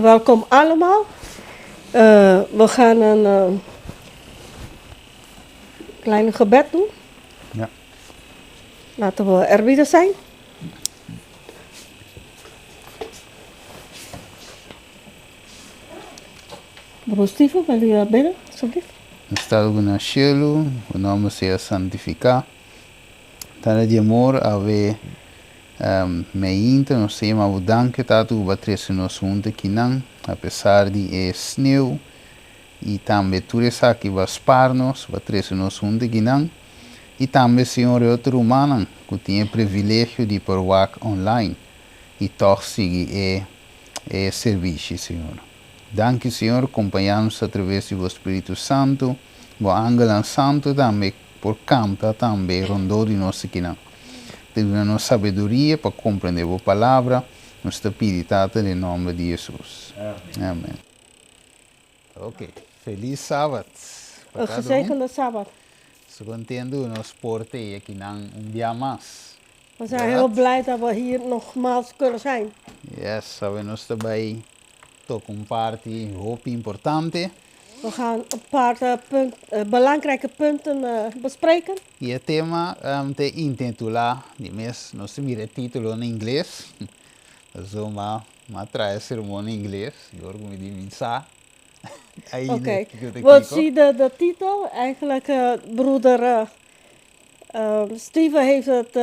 Welkom allemaal. We gaan een klein gebed doen. Ja. Laten we eerbiedig zijn. Broer Steven, wil u bidden, alsjeblieft? Nos Tata ku na shelu, bo nòmber sea santifiká. Tata di amor, awe meinta nos ta yama bo danki Tata ku bo a trese nos huntu akinan, apesar di e sneu i tambe tur esaki bo a spar nos, bo a trese nos huntu akinan. I tambe Señor e otro rumannan ku tin e privilegio di por wak online i tòg sigui e e servishi Señor. Danki Señor, kompañá nos atraves di bo Spiritu Santu, bo angelnan santu tambe por kanta tambe rondó di nos akinan. Ta duna nos sabiduria pa komprendé bo palabra, nos ta pidi Tata den nòmber di Hesus. Amen. Ok, felis sabat pa Een kada un. gezegende sabat. Su kontentu nos por tei akinan un bia mas. We zijn heel blij dat we hier nogmaals kunnen zijn. Yes, awe nos ta bai toca un parti hopi importante. We gaan een paar punt, belangrijke punten bespreken. Y e tema ta intitula, di mes nos ta mira e titulo na ingles, pasobra m'a m'a traha e sermon na ingles, dor cu mi di mi sa ainda Oké, kico ta we kico. zien de titel, eigenlijk broeder Steven heeft het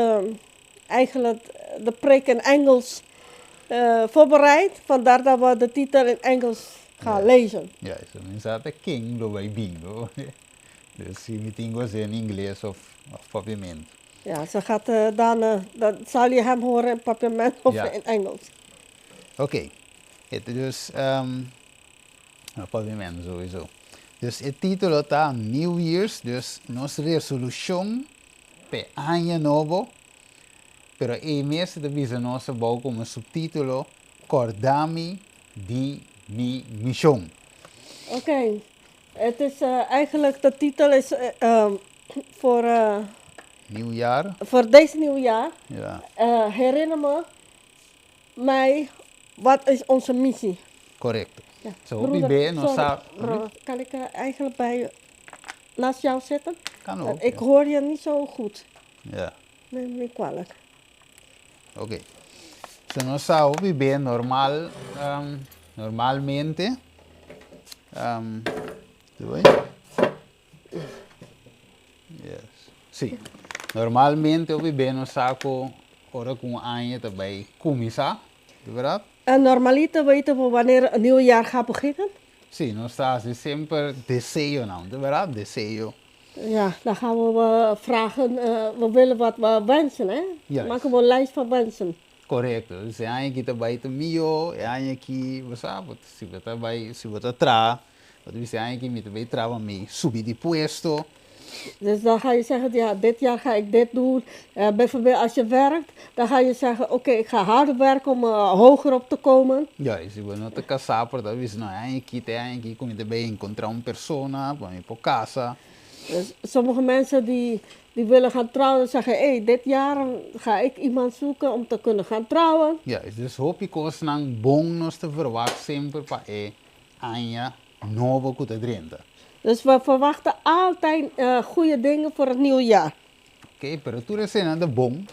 eigenlijk de preek in Engels voorbereid, vandaar dat we de titel in Engels gaan lezen. Ja, eso mi sa ta ken lo bai bingo. Dus si mi tin ku hasié in ingles of of papiamento. Ja, ze gaat dan, dan zal je hem horen in papiamento of Ja. in Engels. Oké, e ta dus no papiamento sowieso. Dus e título ta New Year's, dus nos resolushon p'e aña nobo, pero ei mes ta bisa nos abou komo subtítulo Kòrda mi di mi mishon. Oké, het is eigenlijk de titel is voor Nieuwjaar. Voor deze nieuwjaar. Ja. Herinner me mij wat is onze missie. Korekto. Ja. So hopi be nos sa. Broeder, kan ik eigenlijk bij naast jou zitten? Kan ook. Ik hoor je niet zo goed. Ja. Neem me niet kwalijk. Oké. So nos sa hopi be normal, normalmente, doe. Yes. Sí. Normalmente hopi be nos sa ku ora ku un aña ta bai kuminsá, di bèrdat? En normaliter weten we wanneer een nieuw jaar gaat beginnen. Sí, nos ta hasi semper deseonan, di bèrdat? Deseo. Ja, dan gaan we vragen, we willen wat we wensen, hè? Juist. Maken we een lijst van wensen. Korekto. Dus e aña aki ta bai ta mihó, e aña aki, bo sa, bo si bo ta bai, si bo ta traha, bo ta bisa e aña aki mi ta bai traha pa mi subi di puesto. Dus dan ga je zeggen, ja, dit jaar ga ik dit doen. Bijvoorbeeld als je werkt, dan ga je zeggen, oké, ik ga harder werken om hoger op te komen. Ja, si bo no ta kasá por ta bisa, no, e aña aki ta e aña aki ku mi ta bai enkontrá un persona pa mi por kasa. Dus sommige mensen die, die willen gaan trouwen, zeggen, hey, dit jaar ga ik iemand zoeken om te kunnen gaan trouwen. Ja, dus hopi kosnan bon nos ta verwagt semper pa e aña nobo ku ta drenta. Dus we verwachten altijd goede dingen voor het nieuwe jaar. Oké, pero tur eseinan ta bon,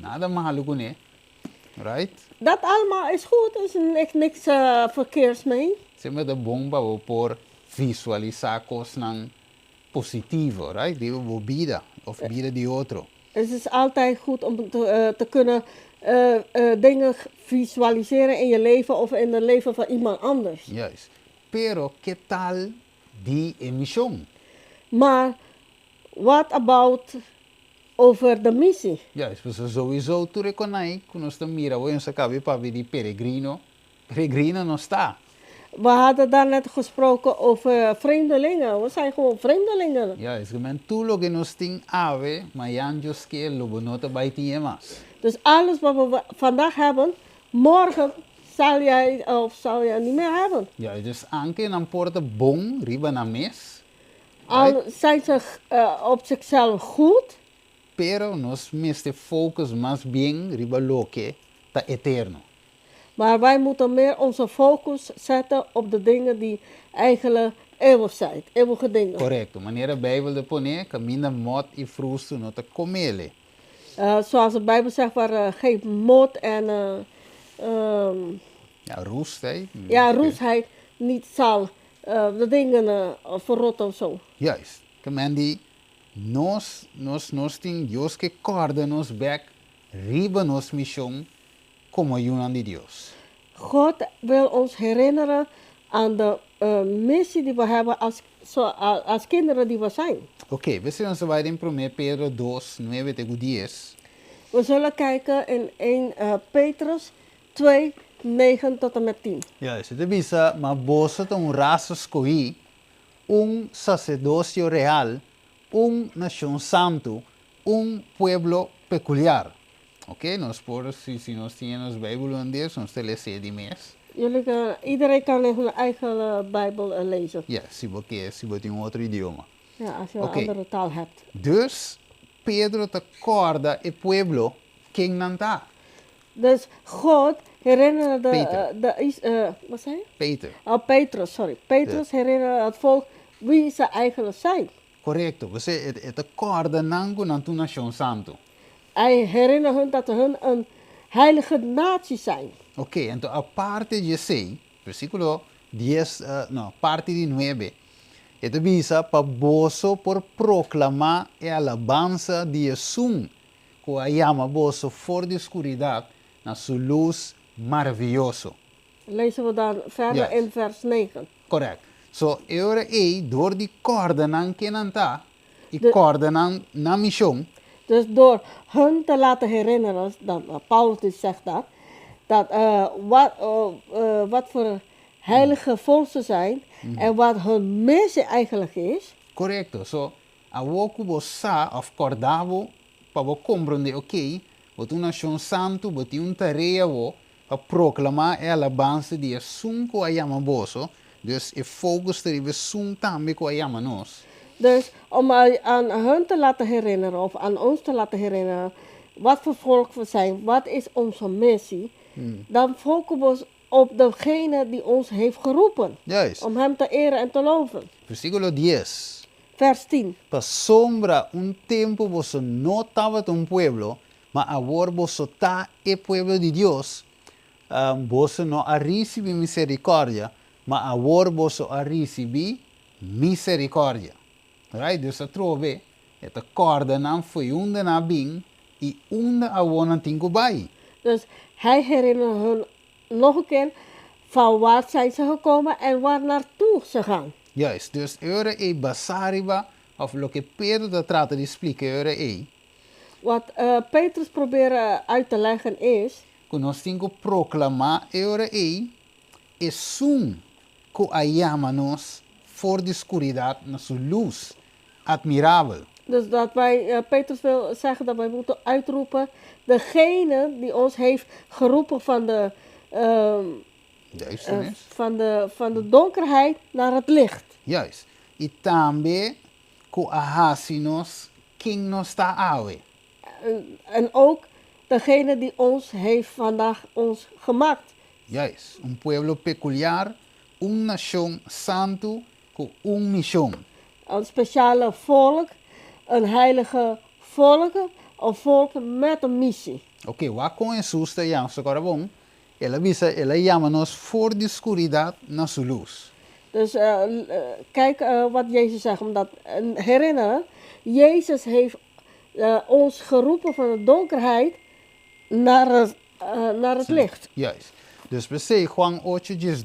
nada malu kuné, right? Dat allemaal is goed, er is echt niks verkeerds mee. Semper ta bon pa bo por visualisá kosnan positivo, right? Riba bo bida of bida di otro. Het is altijd goed om te kunnen dingen visualiseren in je leven of in het leven van iemand anders. Juist. Pero ke tal di e mishon? Maar what about over de missie? Juist, pasobra souiso tur e konai ku nos ta mira awor nos a kaba di papia di peregrino, peregrino nos ta. We hadden daarnet gesproken over vreemdelingen, we zijn gewoon vreemdelingen. Juist, ke men tur loke nos tin awe, mayan Dios ke lo bo no ta bai tin e mas. Dus alles wat we vandaag hebben, morgen zal jij of zal jij niet meer hebben. Juist, dus anke nan por ta bon riba nan mes. Al zijn ze op zichzelf goed. Pero nos mester focus mas bien riba loke ta eterno. Maar wij moeten meer onze focus zetten op de dingen die eigenlijk eeuwig zijn, eeuwige dingen. Korekto. Manera Beibel ta pone, kaminda mòt i frustu no ta kom'é. Zoals de Bijbel zegt, waar geen mot en Ja, roestheid. Ja, roestheid niet zal de dingen verrotten of zo. Juist. Ke men di nos tin Dios ke kòrda nos bèk riba nos mishon komo yunan di Dios. God wil ons herinneren aan de missie die we hebben als kinderen die we zijn. Oké, p'esei nos ta bai den 1 Pedro 2, 9 te 10. We zullen kijken in 1 Petrus 2, 9 tot en met 10. Juist, e ta bisa, ma boso ta un rasa skohí, un saserdosio real, un nashon santu, un pueblo pekuliar. Ok, nos por, si nos tin nos Beibel hulandes, nos ta lesa di mes. Jullie, iedereen kan in hun eigen Bijbel lezen. Ja, si bo ke, si bo tin un otro idioma. Ja, als je een andere taal hebt. Dus, Pedro ta kòrda e pueblo ken nan ta. Dus God herinnerde de, Peter. Wat zei je? Peter. Oh, Petrus, sorry. Petrus herinnerde het volk wie ze eigenlijk zijn. Korekto. Bo e ta kòrda nan ku nan ta un nashon santu. Hij herinnerde hun dat hun een heilige natie zijn. Ok, anto aparte di esei, versíkulo 10, no, parti di 9, e ta bisa pa boso por proklamá e alabansa di esun ku a yama boso for di skuridat na su lus maravioso. Lezen we dan verder in vers 9. Correct. So, e ora ei, dor di kòrda nan ken nan ta, i kòrda nan nan mishon. Dus door hun te laten herinneren, dan, Paulus dus zegt dat wat voor heilige volk ze zijn en wat hun missie eigenlijk is. Korekto. So, awor ku bo sa òf kòrda bo pa bo komprondé, ok, bo ta un nashon santu, bo tin un tarea bo pa proklamá e alabansa di esun ku a yama boso, dus e focus ta riba esun tambe ku a yama nos. Dus om aan hun te laten herinneren, of aan ons te laten herinneren, wat voor volk we zijn, wat is onze missie, dan focussen we ons op degene die ons heeft geroepen. Om hem te eren en te loven. Versíkulo 10. Vers 10. Pasobra un tempu boso no tabata un pueblo, ma awor boso ta e pueblo di Dios. Boso no a risibí miserikòrdia, ma awor boso a risibí miserikòrdia. Right? Dus atrobe, e ta kòrda nan fo'i unda nan a bin i unda awor nan tin ku bai. Dus hij herinnerde hun nog een keer van waar zijn ze gekomen en waar naartoe ze gaan. Juist, dus e ora ei basá riba, òf loke Pedro ta trata di splika e ora ei. Wat Petrus probeerde uit te leggen is. Ku nos tin ku proklamá e ora ei, esun ku a yama nos for di skuridat na su lus atmirabel. Dus dat wij, Petrus wil zeggen dat wij moeten uitroepen, degene die ons heeft geroepen Duisternis. van de donkerheid naar het licht. Juist. I tambe ku a hasi nos ken nos ta awe. En ook degene die ons heeft vandaag ons gemaakt. Juist. Un pueblo pekuliar, un nashon santu ku un mishon. Een speciale volk, een heilige volk, een volk met een missie. Ok, wak kon Hesus ta yama, awor bon, el a bisa, el a yama nos for di skuridat na su lus. Dus kijk wat Jezus zegt, omdat herinneren, Jezus heeft ons geroepen van de donkerheid naar het licht. Juist. Dus p'esei Juan 8, 2.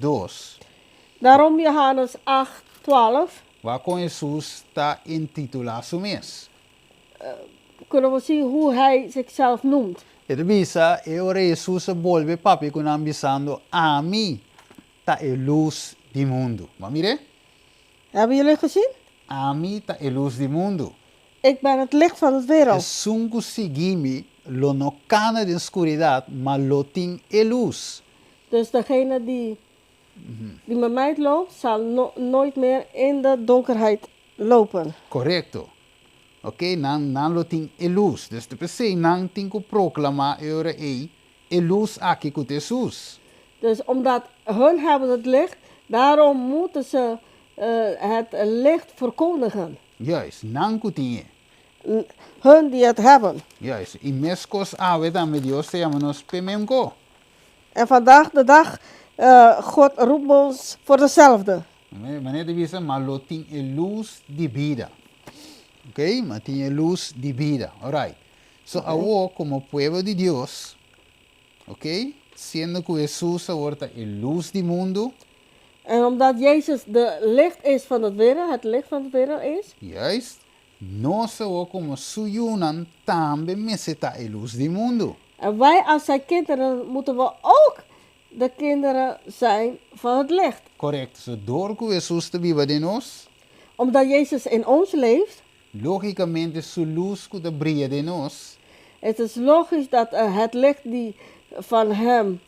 Daarom Johannes 8, 12. Wak kon Hesus ta intitulá su mes. Kunnen we zien hoe hij zichzelf noemt. E ta bisa, e ora Hesus a bolbe papia ku nan bisando, Ami ta e lus di mundu. Bo a mir'é? Hebben jullie gezien? Ami ta e lus di mundu. Ik ben het licht van het wereld. Esun ku sigui mi lo no kana den skuridat, ma lo tin e lus. Dus degene die met mij loopt, zal nooit meer in de donkerheid lopen. Korekto. Ok, nan lo tin e lus. Dus p'esei nan tin ku proklamá e ora ei e lus aki ku ta Hesus. Dus omdat hun hebben het licht, daarom moeten ze het licht verkondigen. Juist, nan ku tin e. Hun die het hebben. Juist, i meskos awe tambe Dios ta yama nos p'e menko. En vandaag de dag, God roept ons voor dezelfde. Manera ta bisa, ma lo tin e lus di bida. Ok, ma tin e lus di bida. Alright. So awor, komo pueblo di Dios, ok, siendo ku Hesus awor ta e lus di mundu. En omdat Jezus de licht is van het wereld, het licht van het wereld is. Juist, nos awor komo su yunan tambe mester ta e lus di mundu. En wij als zijn kinderen moeten we ook de kinderen zijn van het licht. Korekto. So dor ku Hesus ta biba den nos. Omdat Jezus in ons leeft. Lógikamente su lus ku ta bria den nos. Het is logisch dat het licht die van hem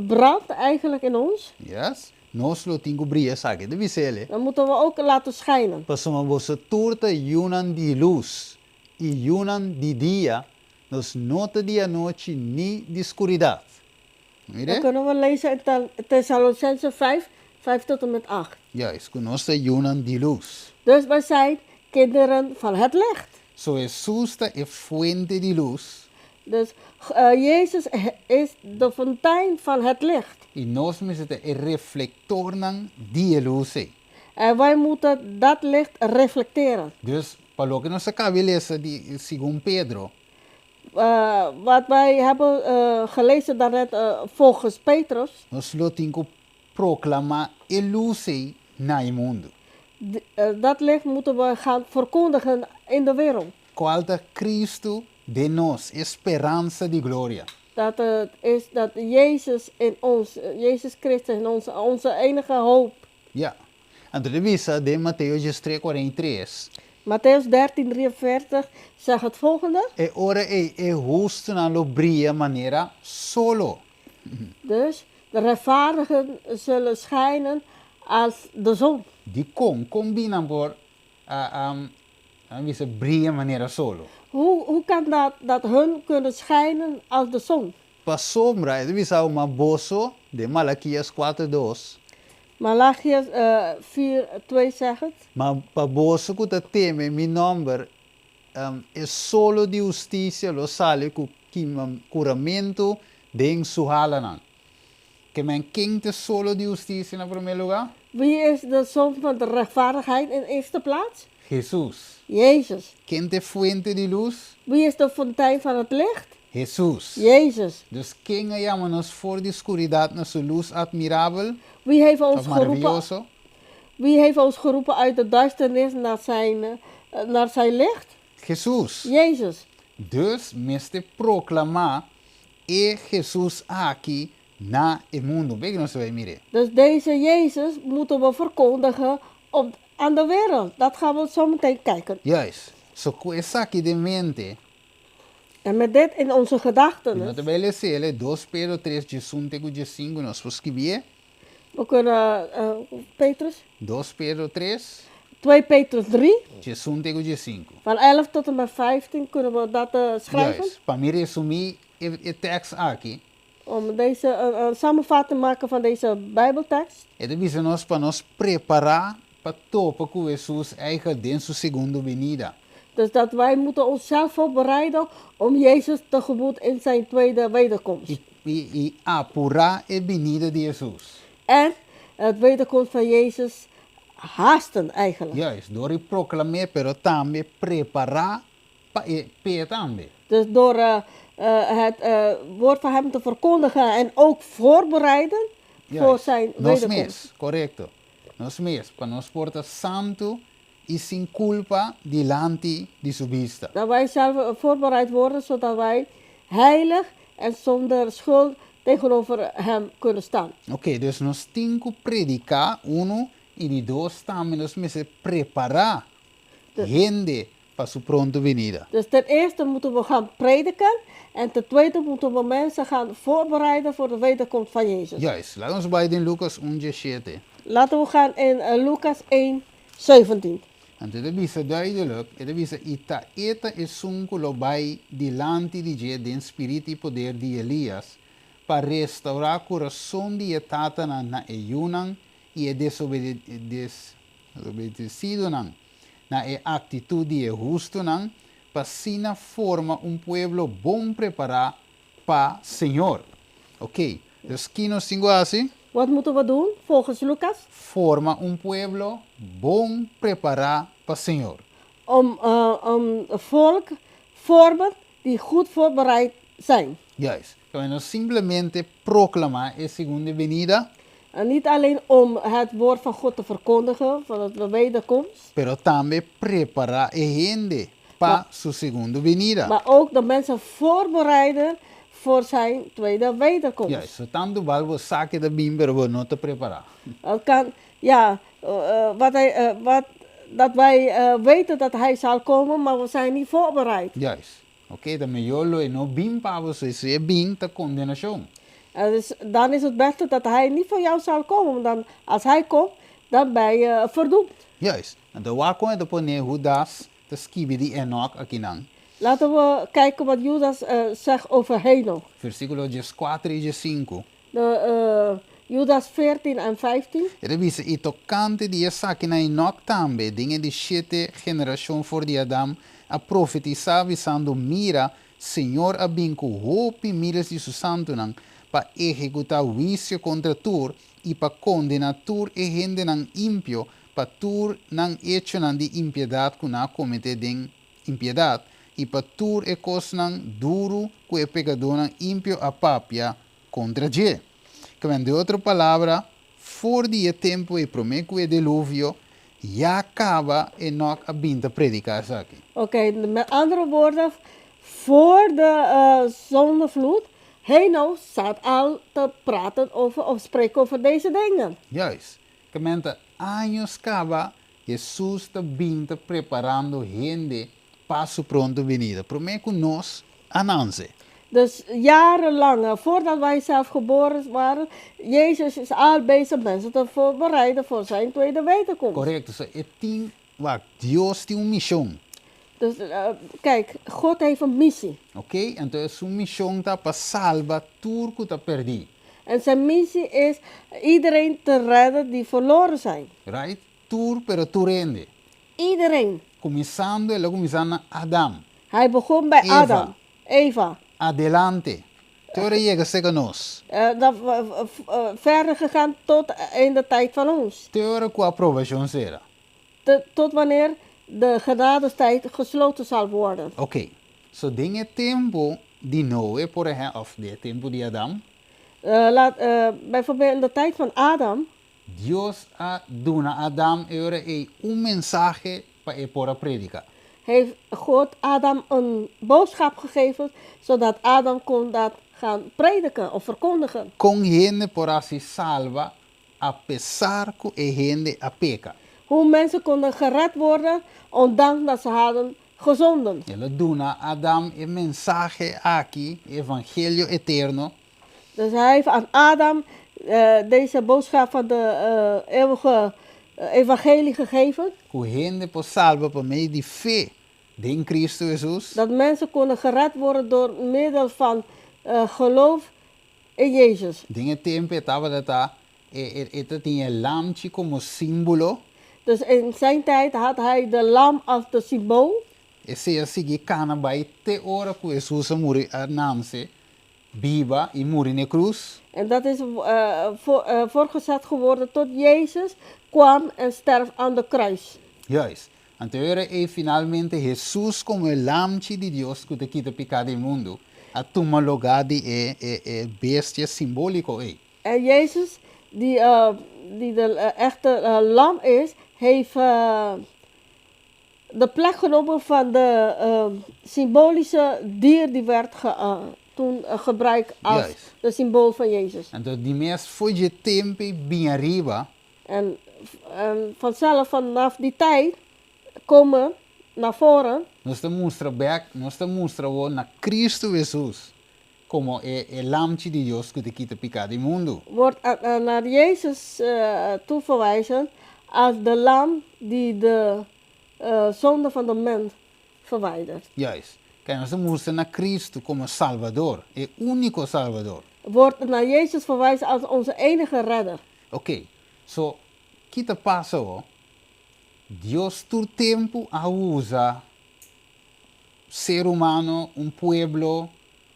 brandt eigenlijk in ons. Yes. Nos lo tin ku bria esaki, ta bisa el. Dan moeten we ook laten schijnen. Pasobra boso tur ta yunan di lus i yunan di dia, nos no ta di anochi ni di skuridat. Mire. Dan kunnen we lezen in Thessalonicenzen 5, 5 tot en met 8. Juist, ku nos ta yunan di lus. Dus wij zijn kinderen van het licht. So Hesus ta e fuente di lus. Dus Jezus is de fontein van het licht. I nos mester ta e reflektornan di e lus ei. En wij moeten dat licht reflecteren. Dus, pa loke nos a kaba di lesa di segun Pedro. Wat wij hebben gelezen daarnet volgens Petrus. Nos lo tin ku proklamá e lus ei na e mundu. Dat licht moeten we gaan verkondigen in de wereld. Kual ta Kristu den nos, e speransa di gloria. Dat het is dat Jezus in ons, Jezus Christus in ons, onze enige hoop. Ja. Anto ta bisa den Mateo diestres kuarenta i tres. Matteüs 13, 43 zegt het volgende. E ora ei e hustunan lo bria manera solo. Dus de rechtvaardigen zullen schijnen als de zon. Dikon? Kon bin nan por a bisa bria manera solo? Hoe kan dat dat hun kunnen schijnen als de zon? Pasobra e ta bisa bo ma boso den Malakias kuater dos. Malachias 4, 2 zegt het. Ma pa boso ku ta teme mi nòmber, e solo di hustisia lo sali ku kuramentu den su halanan. Ke men ken ta e solo di hustisia na promé lugá? Wie is de zon van de rechtvaardigheid in eerste plaats? Hesus. Jezus. Ken ta e fuente di lus? Wie is de fontein van het licht? Hesus. Jezus. Dus ken a yama nos for di skuridat na su lus admirabel? Wie heeft ons Of geroepen, maravioso? wie heeft ons geroepen uit de duisternis naar zijn, naar zijn licht? Hesus. Jezus. Dus mester proklamá e Hesus aki na e mundu. Bek nos ta bai mir'é. Dus deze Jezus moeten we verkondigen op, aan de wereld. Dat gaan we zo meteen kijken. Juist. So ku esaki den mente. En met dit in onze gedachten. No ta bai lesa el e dos Pedro tres diesun te ku diesinku nos por skibié. We kunnen Petrus. Dos Pedro tres. 2 Petrus 3. Diesun te ku diesinku. Van 11 tot en met 15 kunnen we dat schrijven. Juist. Pa mi resumí e tekst aki. Om deze een samenvatting te maken van deze Bijbeltekst. E ta bisa nos pa nos prepará pa topa ku Hesus eigen den su segundo binida. Dus dat wij moeten onszelf voorbereiden om Jezus tegemoet in zijn tweede wederkomst. I i apurá e binida di Hesus. En het wederkomst van Jezus haasten eigenlijk. Juist, dor di proklam'é pero tambe prepará pa e p'e tambe. Dus door het woord van hem te verkondigen en ook voorbereiden voor Juist, zijn nos wederkomst. mes, korekto. Nos mes, pa nos por ta santu i sin kulpa dilanti di su bista. Dat wij zelf voorbereid worden zodat wij heilig en zonder schuld tegenover hem kunnen staan. Oké, dus nos tin ku prediká, unu, i di dos tambe nos mester prepará hende pa su pronto binida. Dus ten eerste moeten we gaan prediken en ten tweede moeten we mensen gaan voorbereiden voor de wederkomst van Jezus. Juist, laga nos bai den Lukas un diesshete. Laten we gaan in Lucas 1, 17. Anto e ta bisa duidelik, e ta bisa, I ta e ta esun ku lo bai dilanti di dje den spirit i poder di Elias, Pa restaurá kurason di e tatanan na e yunan i e desobedesidonan na e aktitut di e hustunan, pa asina forma un pueblo bon prepará pa Señor. Oké, dus ki nos tin ku hasi? Wat moeten we doen volgens Lucas? Forma un pueblo bon prepará pa Señor. Om een volk vormen die goed voorbereid zijn. Juist. Kaba no simplemente proklamá e segundo benida. En niet alleen om het woord van God te verkondigen, van de wederkomst. Pero tambe prepará e hende pa su segundo benida. Maar ook de mensen voorbereiden voor zijn tweede wederkomst. Juist. So tantu bal bo sa ke ta bin pero bo no ta prepará. Het kan, ja, wat hij, wat, dat wij weten dat hij zal komen, maar we zijn niet voorbereid. Juist. Oké, ta mehor lo e no bin pa bo, so si e bin ta kondenashon. Dus dan is het beste dat hij niet voor jou zal komen, want dan, als hij komt, dan ben je verdoemd. Juist. Anto wak kon e ta pone Hudas ta skibi di Enok akinan. Laten we kijken wat Judas zegt over Henoch. Versíkulo 14 i 15. De, Judas 14 en 15. E ta bisa, I tokante di esakinan Enok tambe, den e di shete generashon for di Adam, a profetisá, bisando, Mira, Señor a bin ku hopi miles di su santunan pa ehekutá huisio kontra tur i pa kondená tur e hendenan impio pa tur nan echonan di impiedat ku nan a kometé den impiedat i pa tur e kosnan duru ku e pekadónan impio a papia kontra dje. Kmen, den otro palabra, for di e tempu ei promé ku e deluvio, ya kaba Enok a bin ta prediká esaki. Oké, met andere woorden, voor de zondvloed, Henoch zat al te praten over of spreken over deze dingen. Juist. Kmen ta años kaba Hesus ta bin ta preparando hende pa su pronto binida, promé ku nos a nanse. Dus jarenlang, voordat wij zelf geboren waren, Jezus is al bezig mensen te voorbereiden voor zijn tweede wederkomst. Korekto, so e tin, wak, Dios tin un mishon. Dus kijk, God heeft een missie. Oké, anto esun mishon ta pa salba tur ku ta pèrdí. En zijn missie is iedereen te redden die verloren zijn. Right? Tur, pero tur hende. Iedereen. Kuminsando, el a kuminsá na Adam. Hij begon bij Eva. Adam, Eva. Adelante. Te ora e yega serka nos. Dat verder gegaan tot in de tijd van ons. Te ora ku aprobashon sera. Tot wanneer de genadestijd gesloten zal worden. Oké. So den e tempu di Noe, por ehèmpel, òf den e tempu di Adam. Laat, bijvoorbeeld in de tijd van Adam. Dios a duna Adam e ora ei un mensahe pa e por a prediká. Heeft God Adam een boodschap gegeven, zodat Adam kon dat gaan prediken of verkondigen. Kon hende por hasi salba apesar ku e hende a peka? Hoe mensen konden gered worden, ondanks dat ze hadden gezonden. El a duna Adam e mensahe aki, e evangelio eterno. Dus hij heeft aan Adam deze boodschap van de eeuwige evangelie gegeven. Ku hende por salba pa medio di fe den Cristo Hesus. Dat mensen konden gered worden door middel van geloof in Jezus. Den e tempu e tabata ta e e ta tin e lamchi komo símbolo. Dus in zijn tijd had hij de lam als de symbool. Esei a sigui kana bai te ora ku Hesus a muri a nanse, biba i muri na e krus. En dat is voorgezet geworden tot Jezus kwam en sterf aan de kruis. Juist. Anto e ora ei finalmente Hesus komo e Lamchi di Dios ku ta kita piká di mundu a tuma lugá di e e e bestia simbóliko ei. En Jezus die die de echte lam is, heeft de plek genomen van de symbolische dier die werd ge, toen gebruikt als de symbool van Jezus. Anto di mes for dje tempu ei bin ariba. En en vanzelf vanaf die tijd komen naar voren. Nos ta mustra bek, nos ta mustra bo na Cristo Hesus komo e e Lamchi di Dios ku ta kita piká di mundu. Wordt naar Jezus toe verwijzen als de lam die de zonde van de mens verwijdert. Juist. Kei nos ta mustra na Cristo komo Salbador, e úniko Salbador. Wordt naar Jezus verwijzen als onze enige redder. Oké, so, kiko ta pasa? Dios tur tempu a usa ser humano, un pueblo,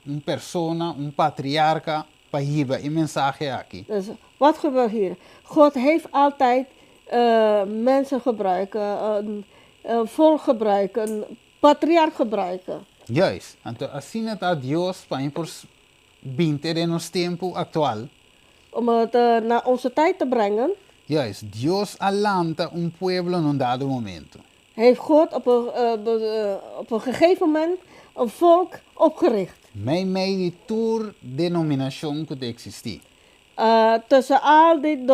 un persona, un patriarka pa hiba e mensahe aki. Dus wat gebeurt hier? God heeft altijd mensen gebruiken, een volk gebruiken, een patriarch gebruiken. Juist. Anto, asina ta Dios pa por bin te den nos tempu aktual. Om het naar onze tijd te brengen. Juist. Dios a lanta un pueblo na un dado momento. Heeft God op een gegeven moment een volk opgericht. Meimei di tur denominashon ku ta eksistí. Tussen al die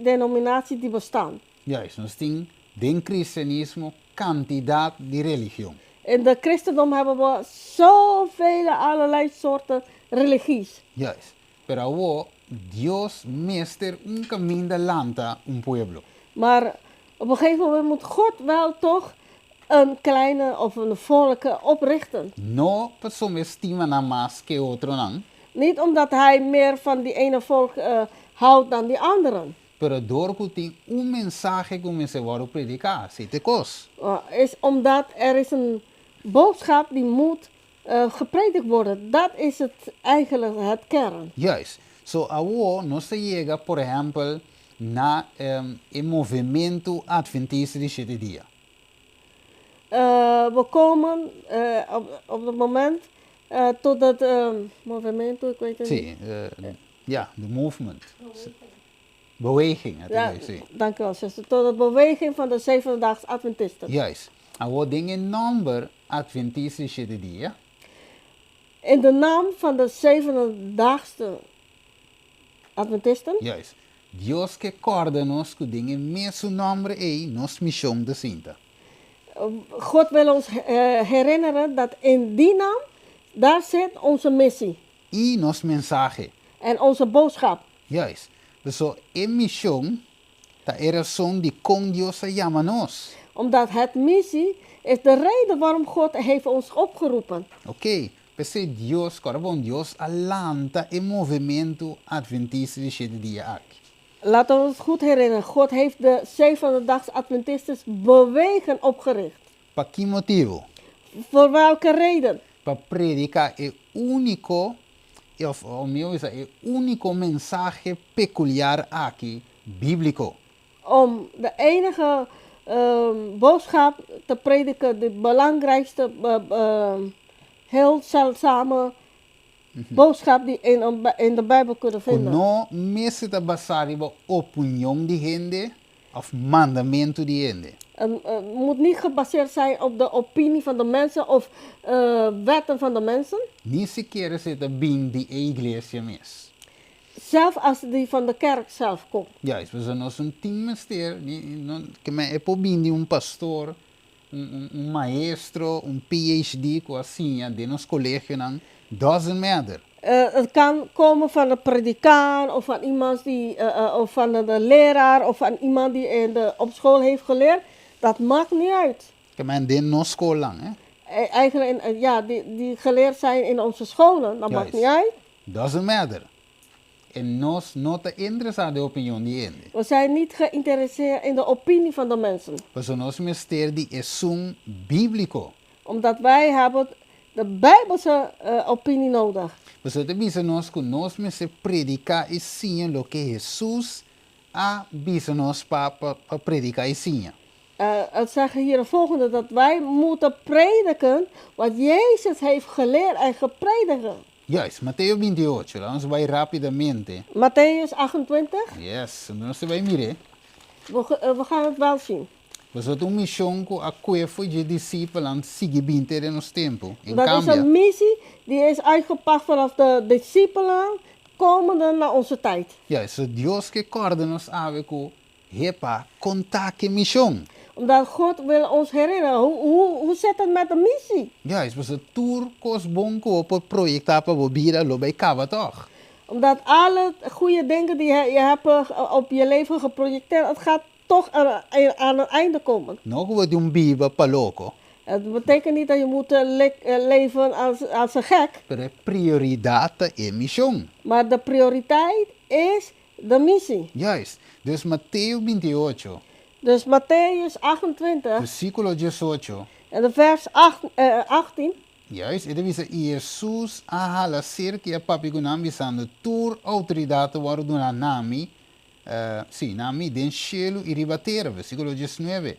denominatie die bestaan. Juist, nos tin den kristianismo kantidat di religion. In de christendom hebben we zoveel allerlei soorten religies. Juist. Pero awo, Dios mester un kaminda lanta un pueblo. Maar op een gegeven moment moet God wel toch een kleine of een volk oprichten. No pasobra e stima nan mas ku otronan. Niet omdat hij meer van die ene volk houdt dan die anderen. Pero dor ku tin un mensahe ku mester wòrdu prediká, esei ta e kos. Is omdat er is een boodschap die moet gepredikt worden. Dat is het eigenlijk het kern. Juist. So awo nos ta yega, por ehèmpel, na e movementu atventista di shete dia. We komen op het moment tot dat movimento, ik weet het niet. Sí, ja, de movement. Beweging, het Ja, is, sí. Dank u wel, zuster. Tot de beweging van de Zevendaags Adventisten. Juist. Awo den e nòmber atventista di shete dia. In de naam van de Zevendaags Adventisten. Juist. Dios ke kòrda nos ku den e mesun nòmber ei nos mishon ta sinta. God wil ons herinneren dat in die naam, daar zit onze missie. I nos mensahe. En onze boodschap. Juist. Dus e mishon ta e rason di kon Dios a yama nos. Omdat het missie is de reden waarom God heeft ons opgeroepen. Oké. P'esei Dios, kòrda bon, Dios a lanta e movementu atventista di shete dia aki. Laten we ons goed herinneren. God heeft de Zevendaags Adventisten bewegen opgericht. Pa ki motibu? Voor welke reden? Pa prediká e úniko, òf mihó bisa, e úniko mensahe pekuliar aki, bíbliko. Om de enige boodschap te prediken, de belangrijkste, heel zeldzame boodschap die in de Bijbel kunnen vinden. No mester ta basá riba opinion di hende òf mandamentu di hende. En het moet niet gebaseerd zijn op de opinie van de mensen of wetten van de mensen. Ni sikiera si e ta bin di e iglesia mes. Zelf als die van de kerk zelf komt. Juist, dus nos no tin mester, no, ke men e por bin di un pastor, un maestro, un PhD ku asina, den nos kolegionan, doesn't matter. Het kan komen van de predikant of van iemand die, of van de leraar of van iemand die op school heeft geleerd. Dat maakt niet uit. Ke men den nos skolnan, hè? Eigenlijk, ja, die geleerd zijn in onze scholen, dat maakt niet uit. Doesn't matter. En nos no ta interesá den opinion di hende. We zijn niet geïnteresseerd in de opinie van de mensen. Pasobra nos mester di esun bíbliko. Omdat wij hebben de Bijbelse opinie nodig. Pasobra e ta bisa nos ku nos mester prediká i siña loke Hesus a bisa nos pa prediká i siña. Het zeggen hier het volgende, dat wij moeten prediken wat Jezus heeft geleerd en gepredikt. Juist, Mateo 28, laga nos bai rápidamente. Mattheüs 28. Yes, nos ta bai mira. We gaan het wel zien. Pasobra ta un mishon ku a kue for di disipelnan sigui bin te den nos tempu. En Dat is kambio. Een missie die is uitgepakt vanaf de discipelen komende naar onze tijd. Juist, so Dios ke kòrda nos awe ku hepa kon ta ku e mishon. Omdat God wil ons herinneren, hoe zit het met de missie? Juist, pasobra tur kos bon ku bo por proyektá pa bo bida lo bai kaba toch. Omdat alle goede dingen die je hebt op je leven geprojecteerd, het gaat toch aan een einde komen. No ku bo tin un biba pa loko. Het betekent niet dat je moet leven als een gek. Pero e prioridat ta e mishon. Maar de prioriteit is de missie. Juist. Dus Mateo 28. Dus Mattheüs 28. Versíkulo 18. En de vers 18. Juist, e ta bisa, I Hesus a hala serka i a papia ku nan, bisando, Tur outoridat a wòrdu duná na mi, sí, na mi, den shelu i riba tera. Versíkulo 19.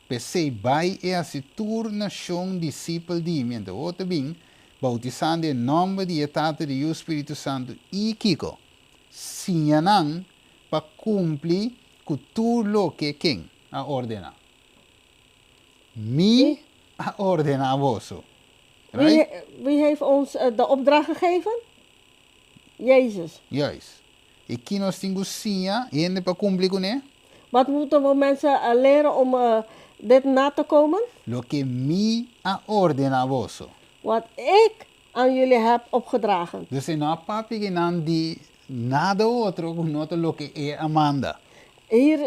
P'esei bai i hasi tur nashon disipel di mi. Anto bo ta bin boutisando den nòmber di e Tata, di Yu, Spiritu Santu i kiko? Siña nan pa kumpli ku tur loke ken a ordená. Mi a ordená boso. Right? Wie heeft ons de opdracht gegeven? Jezus. Juist. I ki nos tin ku siña hende pa kumpli kuné? Wat moeten we mensen leren om dit na te komen? Loke mi a ordená boso. Wat ik aan jullie heb opgedragen. Dus e no a papia ku nan di nada otro ku no ta loke e a manda. Hier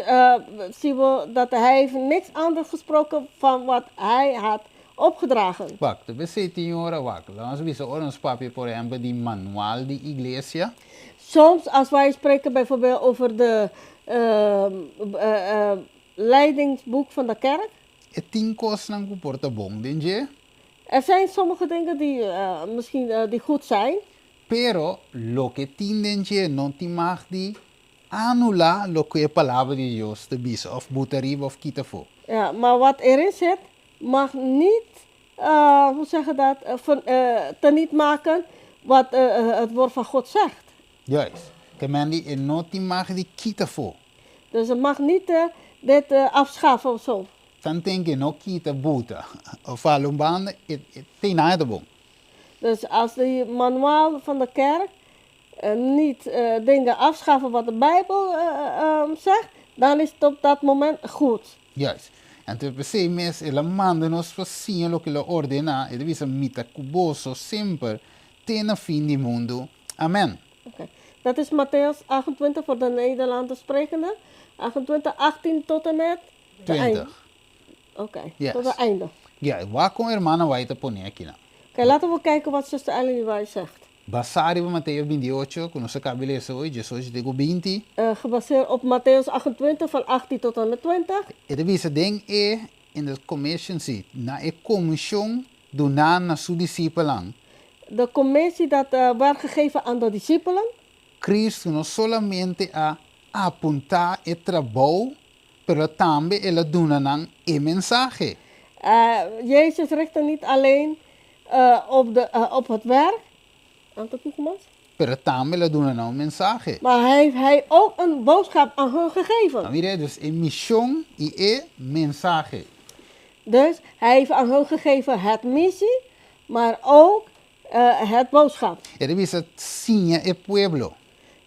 zien we dat hij heeft niks anders gesproken van wat hij had opgedragen. Wak, ta p'esei tin ora wak. Laat nos bisa ora nos papia por ehempel di manual di iglesia. Soms als wij spreken bijvoorbeeld over de leidingsboek van de kerk. E tin kosnan ku por ta bon den dje. Er zijn sommige dingen die misschien die goed zijn. Pero loke tin den dje no tin mag di anulá loke e Palabra di Dios ta bisa òf buta ariba òf kita afó. Ja, maar wat erin zit mag niet, hoe zeg je dat, teniet maken wat het woord van God zegt. Juist. Ke men di e no tin mag di kita afó. Dus het mag niet dit afschaffen of zo. Tanten ke no kita buta òf hala un banda e tin nada ta bon. Dus als die manuaal van de kerk niet dingen afschaffen wat de Bijbel zegt, dan is het op dat moment goed. Juist. Anto p'esei mes el a manda nos pa siña loke el a ordená, e ta bisa, Mi ta ku boso semper te na fin di mundu. Amèn. Oké. Dat is Matteüs 28 voor de Nederlanders sprekende. 28, 18 tot en met de eind. 20. Oké, Yes. tot het einde. Ja, wak kon hermana White ta pone akinan. Oké, laten we kijken wat zuster Ellen White zegt. Basá riba Mateo 28, ku nos a kaba di lesa hoy, 18 te ku 20. Gebaseerd op Matteüs 28 van 18 tot en met 20. E ta bisa den e in de commission si, na e komishon duná na su disipelnan. De commissie dat werd gegeven aan de discipelen. Cristo no solamente a apuntá e trabou, pero tambe el a duna nan e mensahe. Jezus richtte niet alleen op, de, op het werk. Aantal toegemaakt. Pero tambe el a duna nan un mensahe. Maar hij heeft hij ook een boodschap aan hun gegeven. A mira, dus e mishon i e mensahe. Dus hij heeft aan hun gegeven het missie, maar ook het boodschap. E ta bisa, Siña e pueblo.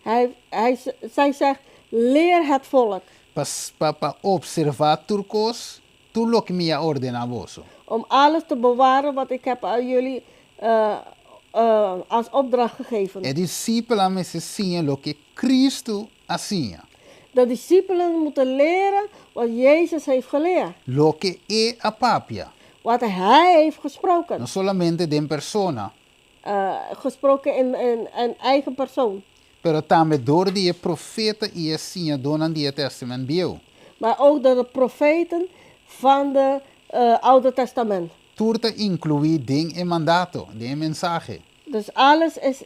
Hij, hij, zij zegt, leer het volk. Pa pa pa opservá tur kos, tur loke mi a ordená boso. Om alles te bewaren wat ik heb aan jullie als opdracht gegeven. E disipelnan mester siña loke Kristu a siña. De discipelen moeten leren wat Jezus heeft geleerd. Loke E a papia. Wat Hij heeft gesproken. No solamente den persona. Gesproken in eigen persoon. Pero tambe dor di e profeta i e siñadónan di e Tèstamènt Bieu. Maar ook door de profeten van de Oude Testament. Tur ta inkluí den e mandato, den e mensahe. Dus alles is,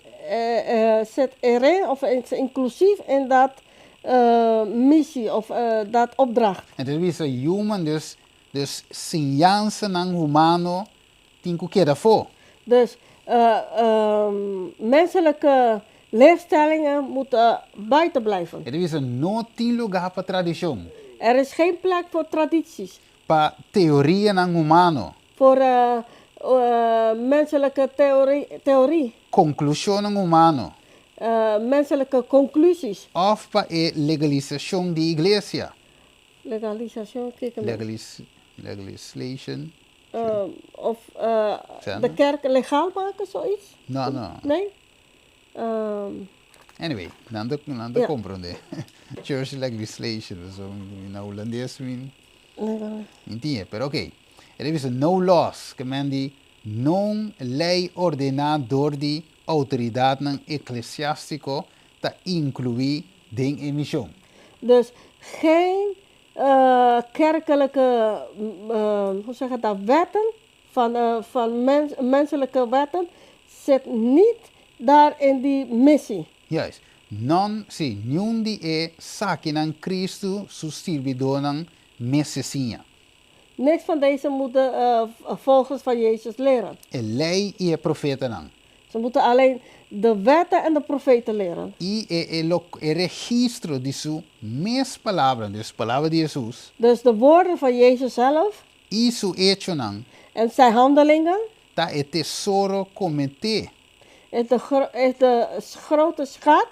zit erin of is inclusief in dat missie of dat opdracht. En ta bisa human dus dus siñansanan humano tin ku keda afó. Dus menselijke leerstellingen moeten buiten blijven. E ta bisa no tin lugá pa tradishon. Er is geen plek voor tradities. Pa teorianan humano. Voor menselijke theorie. Konklushonnan humano. Menselijke conclusies. Òf pa e legalisashon di iglesia. Legalisashon, kiko mi? Legalis, legislation. Of de kerk legaal maken, zoiets? No, no. Nee? Anyway, nan ta, nan ta comprende. Church legislation, so na hulandes mi, mi tin, pero ok. E ta bisa no laws, ke men di niun lei ordená dor di outoridatnan eklesiástiko ta inkluí den e mishon. Dus geen kerkelijke, hoe zeg je dat, wetten, van menselijke wetten, zit niet daar in die missie. Juist. Non, sí, niun di esakinan Kristu su sirbidónan mester siña. Niks van deze moeten volgers van Jezus leren. E lei i e profetanan. Ze moeten alleen de wetten en de profeten leren. I e e e registro di su mes palabranan, dus palabra di Hesus. Dus de woorden van Jezus zelf. I su echonan. En zijn handelingen. Ta e tesoro kometé. Is de grote schat.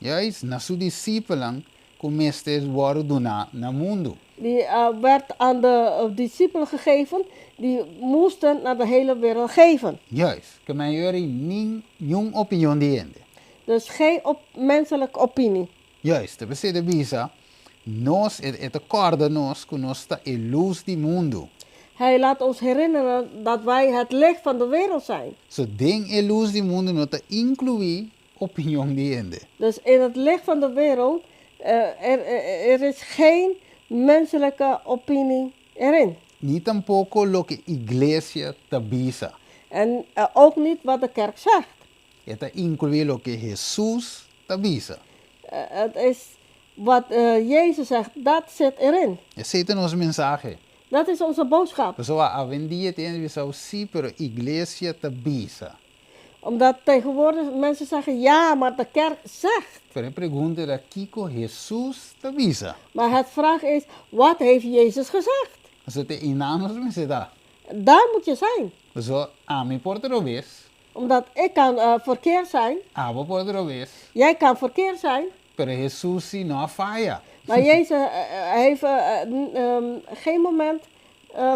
Juist, na su disipelnan ku mester wòrdu duná na mundu. Die werd aan de discipelen gegeven, die moesten naar de hele wereld geven. Juist, ke men yori nin niun opinion di hende. Dus geen op menselijke opinie. Juist, ta p'esei ta bisa, nos, e ta kòrda nos ku nos ta e lus di mundu. Hij laat ons herinneren dat wij het licht van de wereld zijn. So den e lus di mundu no ta inkluí opinion di hende. Dus in het licht van de wereld, er is geen menselijke opinie erin. Ni tampoko loke iglesia ta bisa. En ook niet wat de kerk zegt. E ta inkluí loke Hesus ta bisa. Het is wat Jezus zegt, dat zit erin. Esei ta nos mensahe. Dat is onze boodschap. Pasobra awendia tin hende bisa, Sí, pero iglesia ta bisa. Omdat tegenwoordig mensen zeggen, ja, maar de kerk zegt. Pero e pregunta ta kiko Hesus ta bisa. Maar het vraag is, wat heeft Jezus gezegd? Pasobra te einan nos mester ta. Daar moet je zijn. Pasobra ami por ta robes. Omdat ik kan verkeerd zijn. Abo por ta robes. Jij kan verkeerd zijn. Pero Hesus si no a faya. Maar Jezus heeft geen moment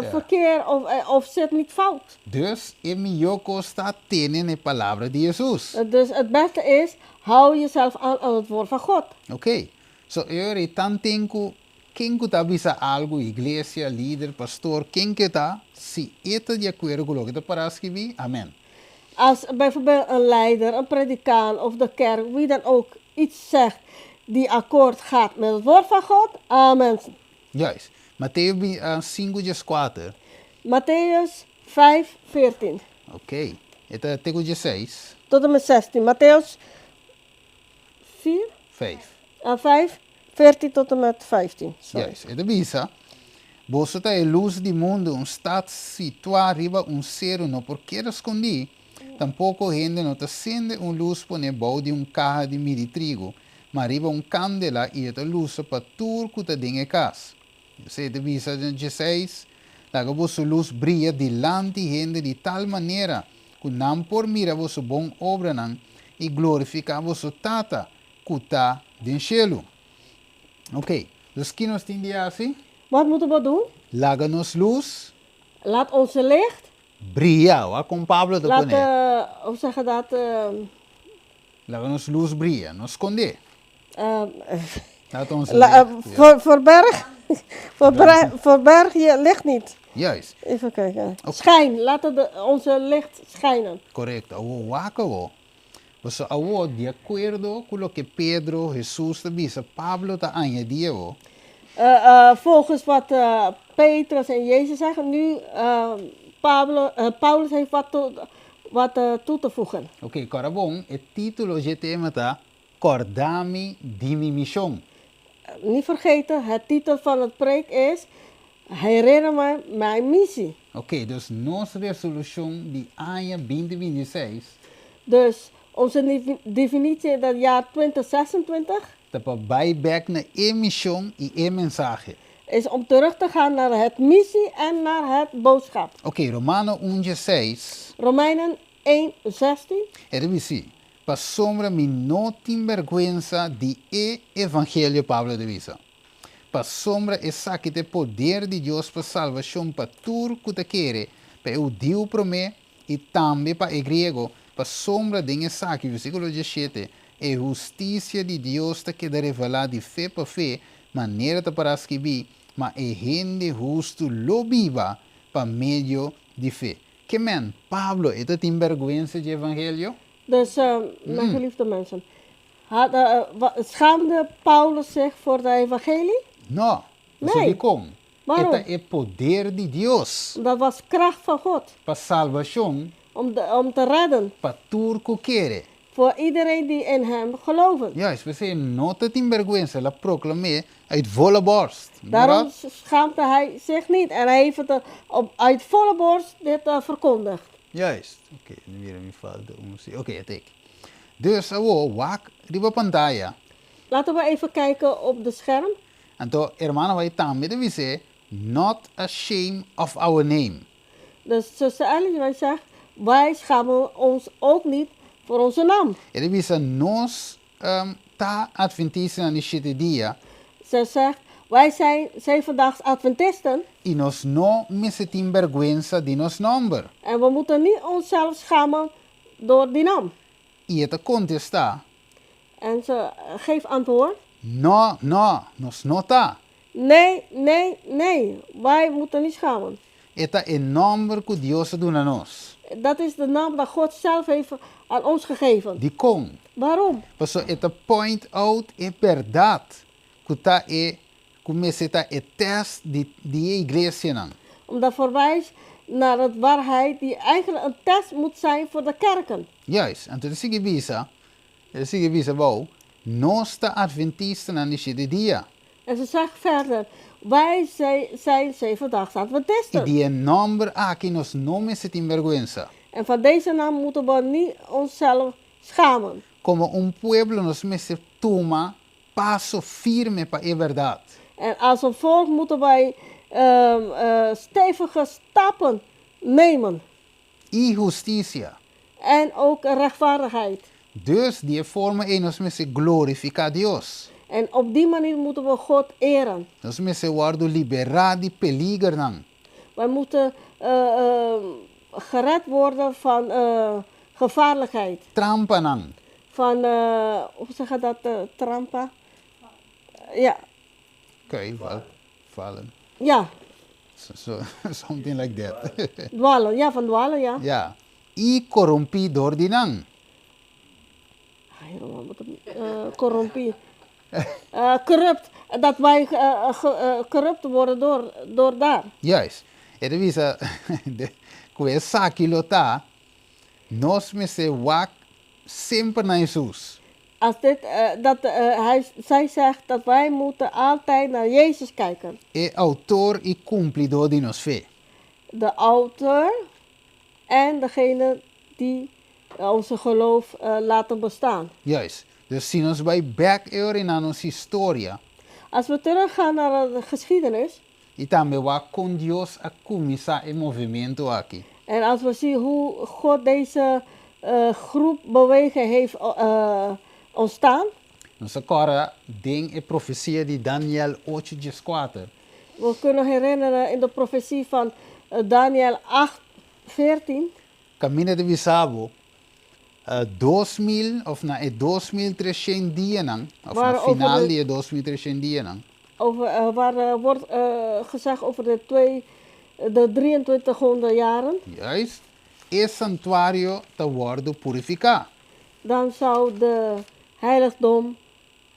verkeerd of zit niet fout. Dus e mihó kos ta tene na e palabra di Hesus. Dus het beste is, hou jezelf aan aan het woord van God. Oké. So e ora ei tanten ku ken ku ta bisa algu, iglesia, lider, pastor, ken ke ta, si e ta di akuerdo ku loke ta pará skibí, amen. Als bijvoorbeeld een leider, een predikant of de kerk, wie dan ook, iets zegt die akkoord gaat met het woord van God, amen. Juist. Mateo 5 dieskuater. Matteüs 5, 14. Ok. E ta te ku diesseis. Tot en met 16. Matteüs 4? 5. Ah, 5, 14 tot en met 15. Sorry. Juist. E ta bisa, Boso ta e lus di mundu, un stat situá riba un seru no por keda skondí. Tampoko hende no ta sende un lus pone bou di un kaha di midi trigu, ma riba un kandela i e ta lusa pa tur ku ta den e kas. Esei ta bisa den dieseis, Laga boso lus bria dilanti hende di tal manera ku nan por mira boso bon obranan i glorifiká boso Tata ku ta den shelu. Oké, dus ki nos tin di hasi? Wat moeten we doen? Laga nos lus. Laat onze licht. Bria, wak kon Pablo ta Laat, pone. Hoe zeg je dat? Laga nos lus bria, no skondé. Laat onze La, licht, ja. Verberg, verberg je licht niet. Juist. Even kijken. Schijn, laat het onze licht schijnen. Korekto. Awor wak awor. Pasobra awor, di akuerdo ku loke Pedro, Hesus ta bisa, Pablo ta añadí awor. Volgens wat Petrus en Jezus zeggen, nu Pablo, Paulus heeft wat, wat toe te voegen. Oké, kòrda bon, e título dje tema ta Kòrda mi di mi mishon. Niet vergeten, het titel van het preek is Herinner me mijn missie. Oké, dus nos resolushon di aña binti binti i seis. Dus onze definitie in het jaar 2026. Ta pa bai bek na e mishon i e mensahe. Is om terug te gaan naar het missie en naar het boodschap. Oké, Romano un dieseis. Romeinen 1, 16. E ta bisí, Pasobra mi no tin bèrgwensa di e evangelio, Pablo ta bisa. Pasobra esaki ta e poder di Dios pa salbashon pa tur ku ta kere, pa e hudiu promé i tambe pa e griego, pasobra den esaki, versíkulo diesshete, e hustisia di Dios ta keda revelá di fe pa fe, manera ta pará skibí, Ma e hende hustu lo biba Pa medio di fe. Ke men, Pablo, e tabatin bèrgwensa di evangelio? Dus, mijn geliefde mensen, schaamde Paulus zich voor de evangelie? No. Nee. Dikon? Waarom? E ta e poder di Dios. Dat was kracht van God. Pa salbashon. Om te redden. Pa tur ku kere. Voor iedereen die in hem geloven. Juist, p'esei e no tabatin bèrgwensa, el a proklam'é uit volle borst. Daarom schaamde hij zich niet en hij heeft het uit volle borst dit verkondigd. Juist. Oké, okay, mira mi falta un si. Oké, okay, tek. Dus awo, wak riba pantaya. Laten we even kijken op de scherm. Anto, hermana White tambe ta bisa, not ashamed of our name. Dus zuster Ellen White zegt, wij schamen ons ook niet voor onze naam. E ta bisa nos ta Adventistanan di shete dia. Ze zegt, wij zijn zevendaags Adventisten. I nos no mester tin bèrgwensa di nos nòmber. En we moeten niet onszelf schamen door die naam. I e ta kontestá. En ze geeft antwoord. No, no, nos no ta. Nee, nee, nee, wij moeten niet schamen. E ta e nòmber ku Dios a duna nos. Dat is de naam dat God zelf heeft aan ons gegeven. Dikon? Waarom? Pasobra e ta point out e bèrdat ku ta e ku mester ta e tèst di di e iglesianan. Omdat verwijst naar het waarheid die eigenlijk een test moet zijn voor de kerken. Juist, anto ta sigui bisa, e ta sigui bisa bou, Nos ta Adventistanan di shete dia. En ze zegt verder, Wij zijn zevendaags I Adventisten. di e nòmber aki nos no mester tin bèrgwensa. En van deze naam moeten we niet onszelf schamen. Komo un pueblo nos mester tuma paso firme pa e bèrdat. En als een volk moeten wij stevige stappen nemen. I hustisia. En ook rechtvaardigheid. Dus di e forma ei nos mester glorifiká Dios. En op die manier moeten we God eren. Nos mester wòrdu liberá di peligernan. Wij moeten gered worden van gevaarlijkheid. Trampanan. Van, hoe zeg je dat, trampa? Ja. Oké, vallen. Ja. So, something like that. Dwalen, ja, van dwalen, ja. Ja. I korumpí dor di nan. Ay, Roman, wat een, korumpí. Corrupt. Dat wij corrupt worden door daar. Juist. E ta bisa ku esaki lo ta, nos mester wak semper na Hesus. Als dit, dat, hij, zij zegt dat wij moeten altijd naar Jezus kijken. E outor i kumplidó di nos fe. De auteur en degene die onze geloof laten bestaan. Juist. Dus si nos bai bek e ora na nos historia. Als we teruggaan naar de geschiedenis. I tambe wak kon Dios a kuminsá e movementu aki. En als we zien hoe God deze groep bewegen heeft ontstaan. Nos a kòrda den e profesia di Daniel ocho dieskuater. We kunnen herinneren in de profetie van Daniel 8, 14. Kaminda ta bisa bo, 2000 òf na e 2300 dianan, òf na final di e 2300 dianan. Over, waar wordt gezegd over de twee, de 2300 jaren. Juist, e santuario ta wòrdu purifiká. Dan zou de heiligdom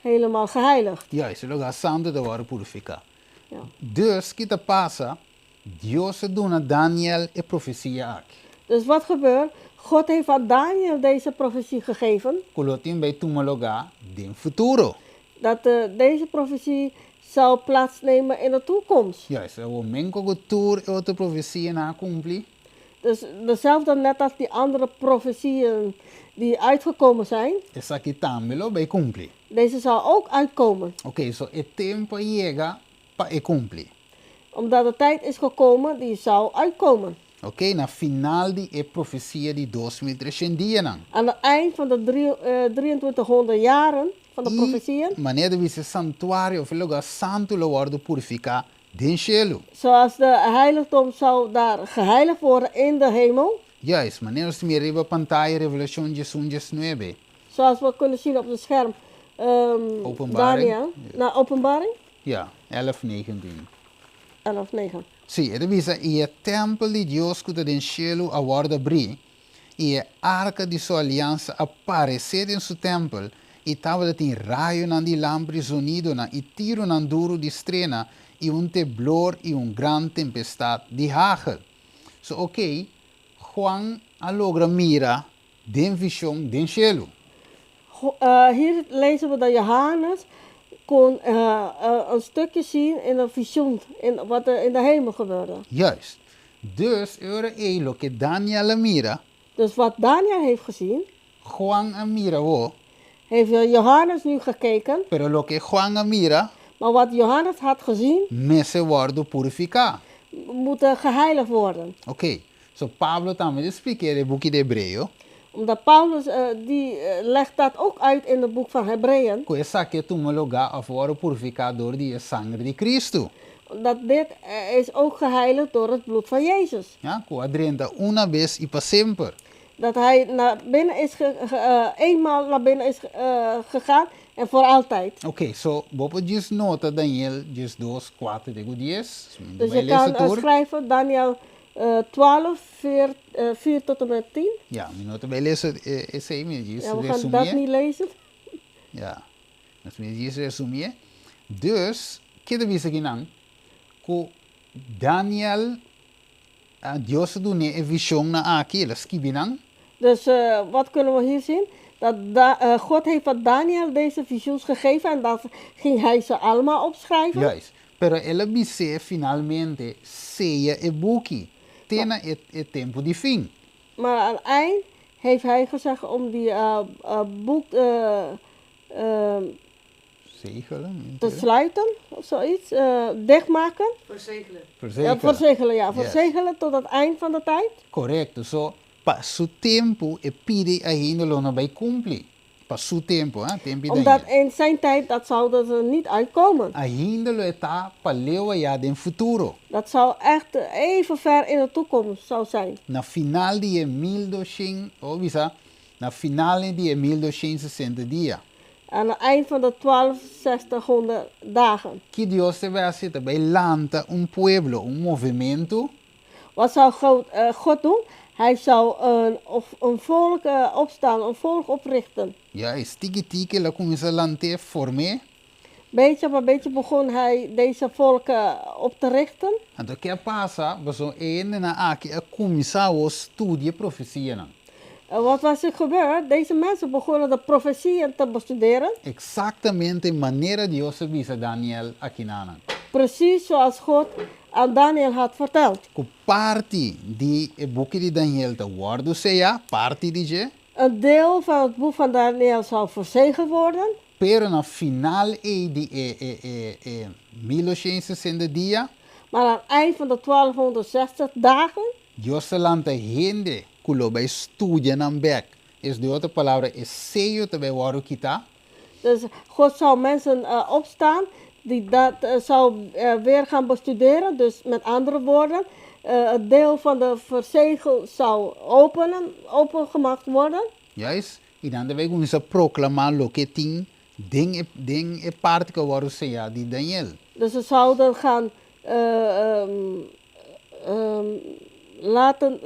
helemaal geheiligd. Juist, e lugá santu ta wòrdu purifiká. Ja. Dus, ki ta pasa? Dios a duna Daniel e profesia aki. Dus wat gebeurt? God heeft aan Daniel deze profetie gegeven. Ku lo tin bai tuma lugá den futuro. Dat deze profetie zou plaatsnemen in de toekomst. Juist, awor men ku tur e otro profesianan a kumpli. Dus dezelfde net als die andere profetieën die uitgekomen zijn. Esaki tambe lo bai kumpli. Deze zal ook uitkomen. Oké, so e tempu a yega pa e kumpli. Omdat de tijd is gekomen die zou uitkomen. Oké, na final di e profesia di 2300 dianan. Aan het eind van de 2300 jaren van de I profetieën. manera di bisa e santuario of e lugar santu lo wòrdu purifiká den shelu. Zoals de heiligdom zou daar geheiligd worden in de hemel. Juist, manera nos ta mira riba pantaya Revelashon 11 19. Zoals we kunnen zien op het scherm Openbaring. Daniel, na Openbaring. Ja, 11 19. 11, 9. Sí, e ta bisa, I e tèmpel di Dios ku ta den shelu a wòrdu abrí, i e arka di su aliansa a paresé den su tèmpel, i tabata tin rayonan di lamper i zonidonan i tirunan duru di strena i un teblor i un gran tempestat di hagel. So oké, Juan a logra mira den vishon den shelu. Hier lezen we dat Johannes kon een stukje zien in een visioen, in wat er in de hemel gebeurde. Juist. Dus e ora ei loke Daniel a mira. Dus wat Daniel heeft gezien. Juan a mira awor. Heeft Johannes nu gekeken. Pero loke Juan a mira. Maar wat Johannes had gezien. Mester wòrdu purifiká. Moet geheiligd worden. Oké. So Pablo tambe ta splik'é den e buki di Hebreo. Omdat Paulus die legt dat ook uit in het boek van Hebreeën. Ku esaki a tuma lugá òf wòrdu purifiká dor di e sanger di Kristu. Dat dit is ook geheiligd door het bloed van Jezus. Ja, ku a drenta una bes i pa semper. Dat hij naar binnen is eenmaal naar binnen is gegaan en voor altijd. Oké, so bo por djis nota Daniel 12, 4 te ku 10. Dus je kan schrijven Daniel 12, 4 tot en met 10. Ja, mi no ta bai lesa esei, mi a djis Ja, we gaan resumie. dat niet lezen. Ja, dus mi a djis resumie. Dus, ke ta bisa kinan? Ku Daniel, Dios a dun'é e vishonnan aki, el a skibi nan. Dus wat kunnen we hier zien? Dat God heeft aan Daniel deze visioens gegeven en dat ging hij ze allemaal opschrijven. Juist. Pero el a bis'é finalmente, Seya e buki, te na e e tempu di fin. Maar aan het eind heeft hij gezegd om die boek Zegelen, te sluiten of zoiets, dichtmaken. Verzegelen. Verzegelen. Ja, verzegelen, ja. Yes. Verzegelen tot het eind van de tijd. Korekto. So, pa su tempu e pidi ainda lo no bai kumpli. Pa su tempu, ha, tempu di Omdat Daniel. in zijn tijd dat zou er niet uitkomen. Ainda lo e ta pa leu ayá den futuro. Dat zou echt even ver in de toekomst zou zijn. Na final di e 1200, o bisa, na final di e 1260 dia. Aan het eind van de 1260 dagen. Ki Dios ta bai hasi? Ta bai lanta un pueblo, un movementu. Wat zou God, God doen? Hij zou een, of een volk opstaan, een volk oprichten. Juist, tiki tiki el a kuminsá lant'é, form'é. Beetje bij beetje begon hij deze volken op te richten. Anto ke a pasa? Pasobra e hendenan aki a kuminsá awor studia e profesianan. En wat was er gebeurd? Deze mensen begonnen de profetieën te bestuderen. Eksaktamente manera Dios a bisa Daniel akinanan. Precies zoals God aan Daniel had verteld. Ku parti di e buki di Daniel ta wòrdu seyá, parti di dje. Een deel van het boek van Daniel zou verzegeld worden. Pero na final ei di e e e e 1860 dia. Maar aan het eind van de 1260 dagen. Dios ta lanta hende ku lo bai studia nan bèk. Es di otro palabra, e seyo ta bai wòrdu kitá. Dus God zou mensen opstaan die dat zou weer gaan bestuderen. Dus met andere woorden, het deel van de verzegel zou openen, opengemaakt worden. Juist, i nan ta bai kuminsá proklamá loke tin den e den e parti ku a wòrdu seyá di Daniel. Dus ze zouden gaan laten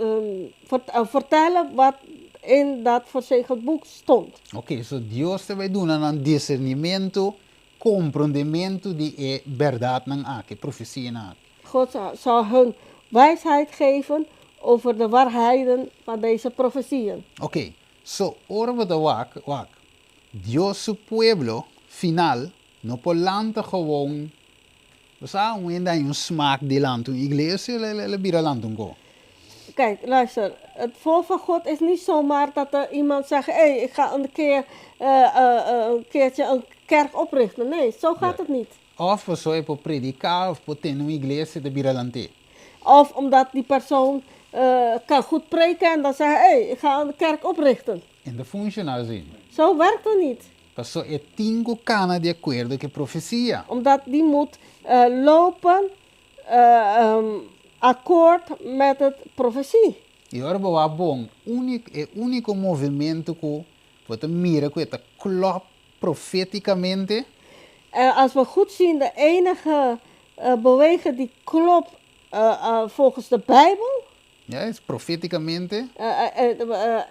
vertellen wat in dat verzegeld boek stond. Oké, so Dios ta bai duna nan disernimentu, komprondementu di e bèrdatnan aki, e profesianan aki. God zou hun wijsheid geven over de waarheden van deze profetieën. Oké, so ora bo ta wak, wak, Dios su pueblo final no por lanta gewoon Bo sa, un hende haña un smaak di lanta un iglesia, el a bira lanta un ko. Kijk, luister, het volk van God is niet zomaar dat er iemand zegt, hey, ik ga een keer, een keertje een kerk oprichten. Nee, zo gaat het niet. Of pasobra e por prediká of por tene un iglesia ta bira lant'é. Of omdat die persoon kan goed preken en dan zegt, hey, ik ga een kerk oprichten. E no ta funshoná asina. Zo werkt het niet. Pasobra e tin ku kana di akuerdo ku e profesia. Omdat die moet lopen akkoord met het profetie. I ora bo wak bon, úniko, e úniko movementu ku bo ta mira ku e ta klòp profétikamente. En als we goed zien, de enige beweging die klopt volgens de Bijbel. Juist, profeticamente.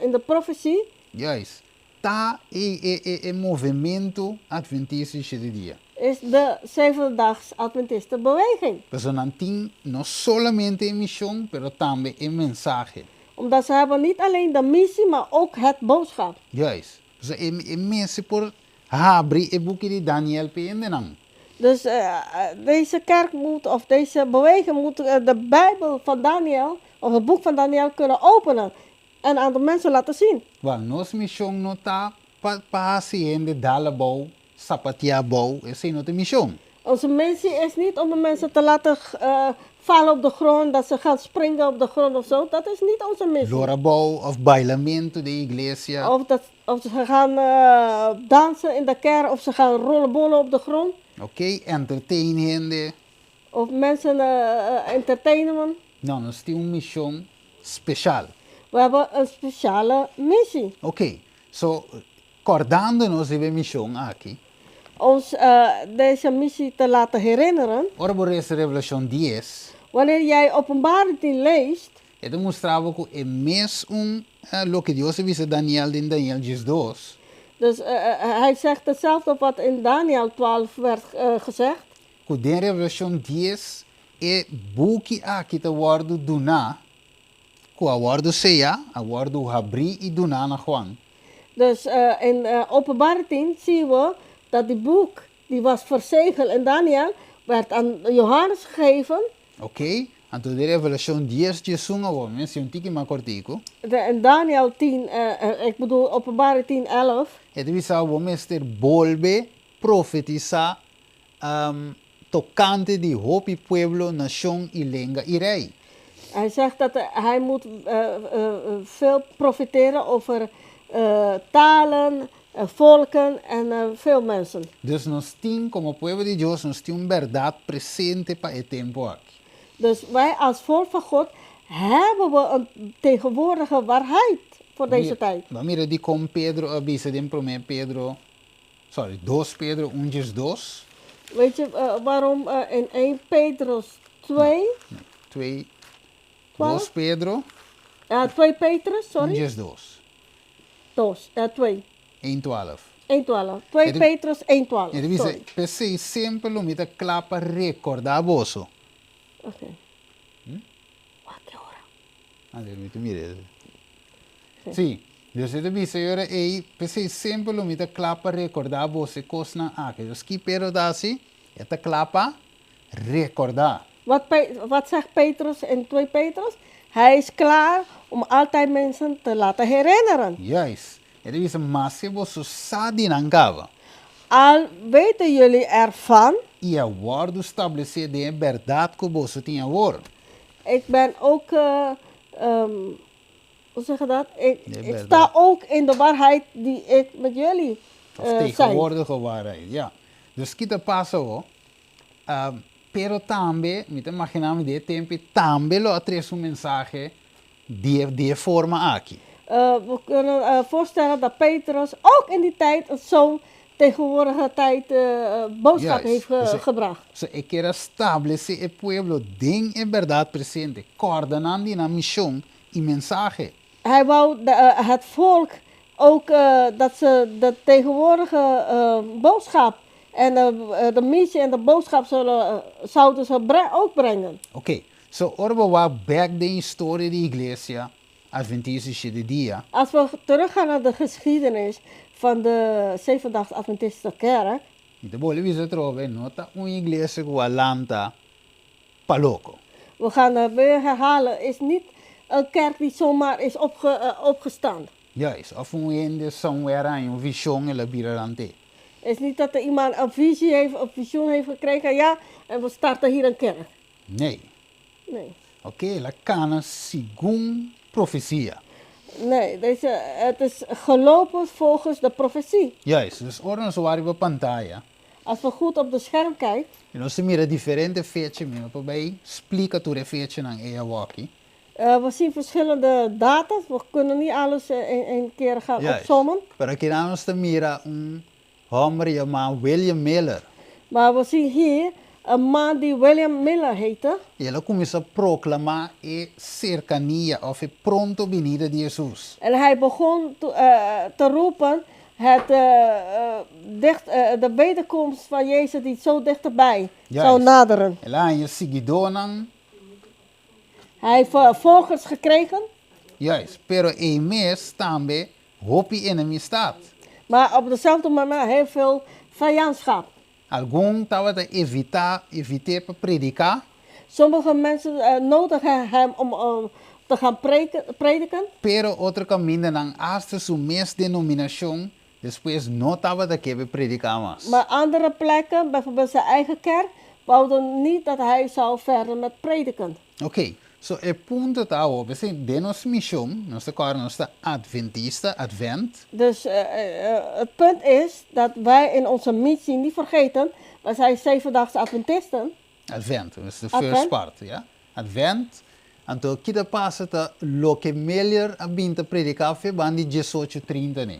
In de profetie. Juist. Ta e, e, e, e movimento adventista di shete dia. Is de Zevendaags Adventisten beweging. Pasobra nan tin no solamente e mision, pero tambe e mensahe. Omdat ze hebben niet alleen de missie, maar ook het boodschap. Juist. Pasobra e, e mester por habri e buki di Daniel p'e hendenan. Dus deze kerk moet, of deze beweging moet de Bijbel van Daniel, of het boek van Daniel kunnen openen en aan de mensen laten zien. Wel, nos mision no ta pa pa hasi hende dal abou, sapatia abou, esei no ta e mision. Onze missie is niet om de mensen te laten vallen op de grond, dat ze gaan springen op de grond of zo. Dat is niet onze missie. Lora abou of bailamentu den iglesia. Of, dat, of ze gaan dansen in de kerk of ze gaan rollenbollen op de grond. Ok, entertain hende. Of mensen entertainen. No, nos tin un mision special. We hebben een speciale missie. Ok, so kordando nos riba e mision aki. Ons deze missie te laten herinneren. Ora bo resa Revelashon dies. Wanneer jij Openbaring 10 leest. E ta mustra bo ku e mes un loke Dios a bisa Daniel den Daniel 12. Dus hij zegt hetzelfde wat in Daniel 12 werd gezegd. Ku den Revelashon 10 e buki aki ta wòrdu duná, ku a wòrdu seyá, a wòrdu habrí i duná na Juan. Dus in Openbaring 10 zien we dat die boek die was verzegeld in Daniel, werd aan Johannes gegeven. Oké, anto den Revelashon 10 11 awor, mi a hasi un tiki mas kòrtiku. In Daniel 10, ik bedoel Openbaring 10, 11. E ta bisa bo mester bolbe profetisá tokante di hopi pueblo, nashon i lenga i rei. Hij zegt dat hij moet veel profeteren over talen, volken en veel mensen. Dus nos tin, komo pueblo di Dios, nos tin un bèrdat presente pa e tempu aki. Dus wij als volk van God hebben we een tegenwoordige waarheid voor deze tijd. Bo a mira dikon Pedro a bisa den promé Pedro Sorry, dos Pedro un djes dos. Weet je waarom in 1 Petrus 2? No, 2, dos Pedro. 2 Petrus, sorry. Un djes dos. Dos, 2. 1 12. 1 12. 2 Petrus 1 12. E ta bisa, p'esei semper lo mi ta kla pa rekordá boso. Ok. Wak ki ora. A mi ta mira. Sí. Dios e ta bisa e ora ei, P'esei semper lo mi ta kla pa rekordá boso e kosnan aki. Dus ki Pedro ta hasi? E ta kla pa rekordá. Wat, wat zegt Petrus in 2 Petrus? Hij is klaar om altijd mensen te laten herinneren. Juist. E ta bisa, Maske boso sa di nan kaba. Al weten jullie ervan. I a wòrdu stablesé den e bèrdat ku boso tin awor. Ik ben ook, hoe zeg je dat? Ik, ik sta ook in de waarheid die ik met jullie Of tegenwoordige waarheid, ja. Dus ki ta pasa awor? Pero tambe, mi ta imaginá mi di e tempu ei tambe lo a trese un mensahe di e di e forma aki. We kunnen voorstellen dat Petrus ook in die tijd zo'n tegenwoordige tijd boodschap heeft gebracht. So e kier a stablesé e pueblo den e bèrdat presente, kòrda nan di nan mishon i mensahe. Hij wou de, het volk ook dat ze de tegenwoordige boodschap en de missie en de boodschap zullen, zouden ze ook brengen. Oké, so ora bo wak bèk den historia di Iglesia Adventista di Shete Dia. Als we teruggaan naar de geschiedenis van de Zevendaags Adventistische Kerk. Mi ta bolbe bisa atrobe, no ta un iglesia ku a lanta pa loko. We gaan het weer herhalen, is niet een kerk die zomaar is opgestaan. Juist, of un hende somewhere haña un vision el a bira rant'é. Is niet dat er iemand een visie heeft, een visioen heeft gekregen, ja, en we starten hier een kerk. Nee. Nee. Oké, el a kana segun profesia. Nee, deze, het is gelopen volgens de profetie. Juist, dus ora nos wak riba pantaya. Als we goed op de scherm kijkt. I nos ta mira diferente fecha, mi no por bai splika tur e fechanan ei awoki. We zien verschillende data, we kunnen niet alles in één keer gaan opsommen. Pero akinan nos ta mira un homber yamá William Miller. Maar we zien hier Een man die William Miller heette. El a kuminsá proklamá e serkania òf e pronto binida di Hesus. En hij begon te roepen het, dicht, de wederkomst van Jezus die zo dichterbij zou naderen. El a haña siguidónan. Hij heeft volgers gekregen. Juist, pero e mes tambe hopi enemistat. Maar op dezelfde moment heel veel vijandschap. Algun tabata evitá, evit'é pa prediká. Sommige mensen nodigen hem om te gaan prediken. Pero otro kamindanan asta su mes denominashon despues no tabata ke p'e prediká mas. Maar andere plekken, bijvoorbeeld zijn eigen kerk, wouden niet dat hij zou verder met prediken. Oké, so e punto ta awor, p'esei den nos mishon, nos ta kòrda nos ta Adventista, Advent. Dus het punt is dat wij in onze missie niet vergeten, wij zijn Zevendaags Adventisten. Advent, is de first part, ja. Advent, anto ki ta pasa ta loke Miller a bin ta prediká fe ban di diesocho trinta ne.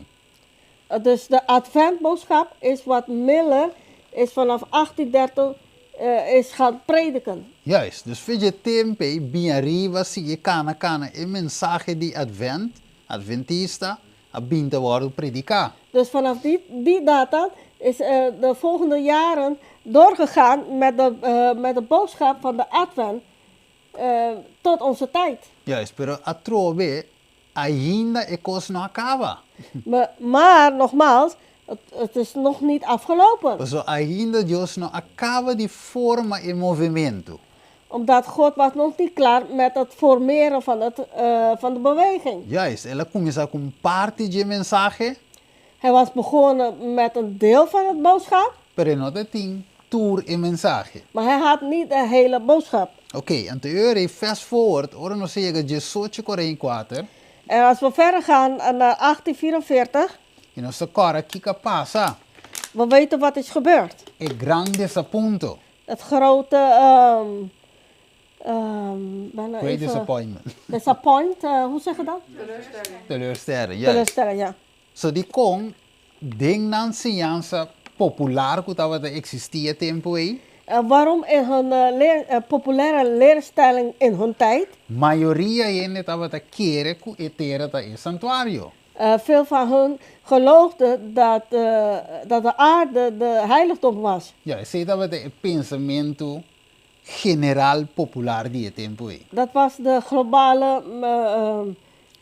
Dus de Adventboodschap is wat Miller is vanaf 1830 is gaan prediken. Juist, dus fe dje tempu ei bin ariba sigui kana kana e mensahe di Advent, Adventista, a bin ta wòrdu prediká. Dus vanaf die data is de volgende jaren doorgegaan met de boodschap van de Advent tot onze tijd. Juist, pero atrobe ainda e kos no a kaba. Maar nogmaals, het is nog niet afgelopen. Pasobra ainda Dios no a kaba di forma e movementu. Omdat God was nog niet klaar met het formeren van de beweging. Juist, el a kuminsá ku un parti di e mensahe. Hij was begonnen met een deel van het boodschap. Pero e no tabatin tur e mensahe. Maar hij had niet de hele boodschap. Oké, anto e ora ei fast forward, ora nos a yega 1844. En als we verder gaan naar 1844. I nos ta kòrda kiko a pasa. We weten wat is gebeurd. E gran desapunto. Het grote bijna Great even disappointment. Disappoint, hoe zeg je dat? Teleurstelling. Teleurstelling, juist. Teleurstelling, ja. So dikon den nan siñansa popular ku tabata eksistí e tempu ei? Waarom in hun populaire leerstelling in hun tijd? Mayoria hende tabata kere ku e tera ta e santuario. Veel van hun geloofden dat de aarde de heiligdom was. Ja, esei tabata e pensamentu general popular di e tempu ei. Dat was de globale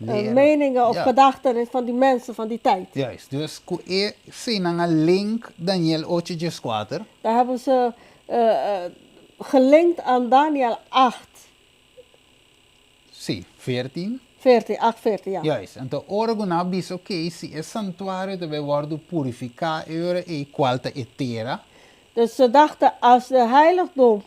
Lera. Meningen of gedachten van die mensen van die tijd. Juist, dus ku eseinan a link Daniel ocho dieskuater. Daar hebben ze gelinkt aan Daniel 8. Sí, 14. 14, 8, 14, ja. Juist, anto ora ku nan a bisa oké, si e santuario ta bai wòrdu purifiká e ora ei kual ta e tera. Dus ze dachten als de heiligdom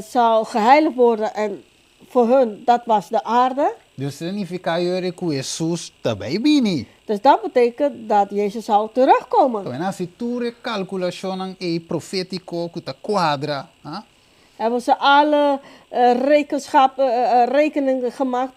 zou geheiligd worden en voor hun dat was de aarde. Dus ta nifiká e ora ku Hesus ta bai bini. Dus dat betekent dat Jezus zou terugkomen. Nan a hasi tur e kalkulashonnan ei profétiko ku ta kuadra, ha? Hebben ze alle rekenschappen, rekeningen gemaakt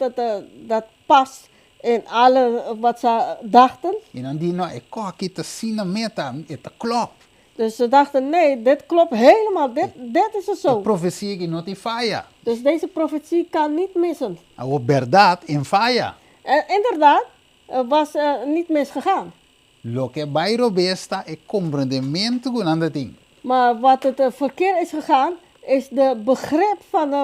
dat past in alle wat ze dachten. I nan di, No, e kos aki ta asina meta, e ta klòp. Dus ze dachten, nee, dit klopt helemaal, dit is het E zo. profesia aki no tin faya. Dus deze profetie kan niet missen. Awor bèrdat, e n' faya. En inderdaad, was niet misgegaan. Loke a bai robes ta e komprendementu ku nan ta tin. Maar wat het verkeerd is gegaan, is de begrip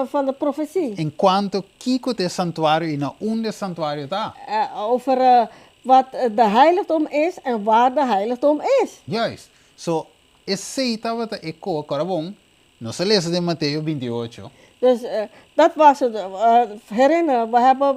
van de profetie. En kuanto kiko ta e santuario i na unda e santuario ta. Over wat de heiligdom is en waar de heiligdom is. Juist. So, esei tabata e ko, kòrda bon, nos a lesa den Mateo 28. Dus dat was het. Herinneren, we hebben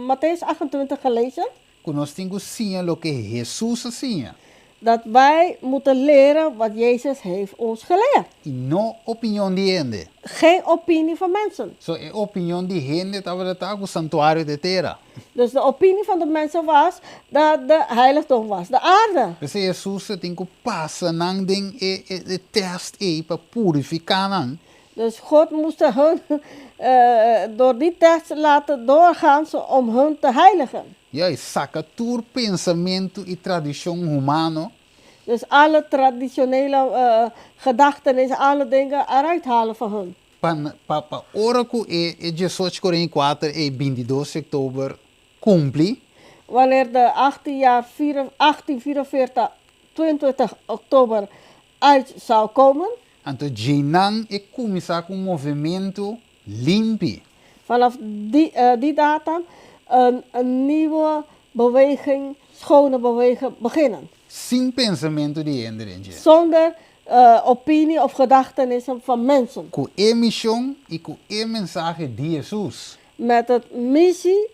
Mattheüs 28 gelezen. Ku nos tin ku siña loke Hesus a siña. Dat wij moeten leren wat Jezus heeft ons geleerd. I no opinion di hende. Geen opinie van mensen. So e opinion di hende tabata ku santuario ta e tera. Dus de opinie van de mensen was dat de heiligdom was de aarde. P'esei Hesus tin ku pasa nan den e, e, e tèst ei pa purifiká nan. Dus God moest hun door die test laten doorgaan om hun te heiligen. I saka tur pensamentu i tradishon humano. Dus alle traditionele gedachten, alle dingen eruit halen van hun. Pa ora ku e 1844 e 22 di òktober kumpli. Wanneer de 18 jaar 4, 1844, 22 oktober uit zou komen. Anto djeinan e kuminsá ku un movementu limpi. Vanaf die datum een nieuwe beweging, schone beweging beginnen. Sin pensamentu di hende den dje. Zonder opinie of gedachtenissen van mensen. Ku e mishon i ku e mensahe di Hesus. Met het missie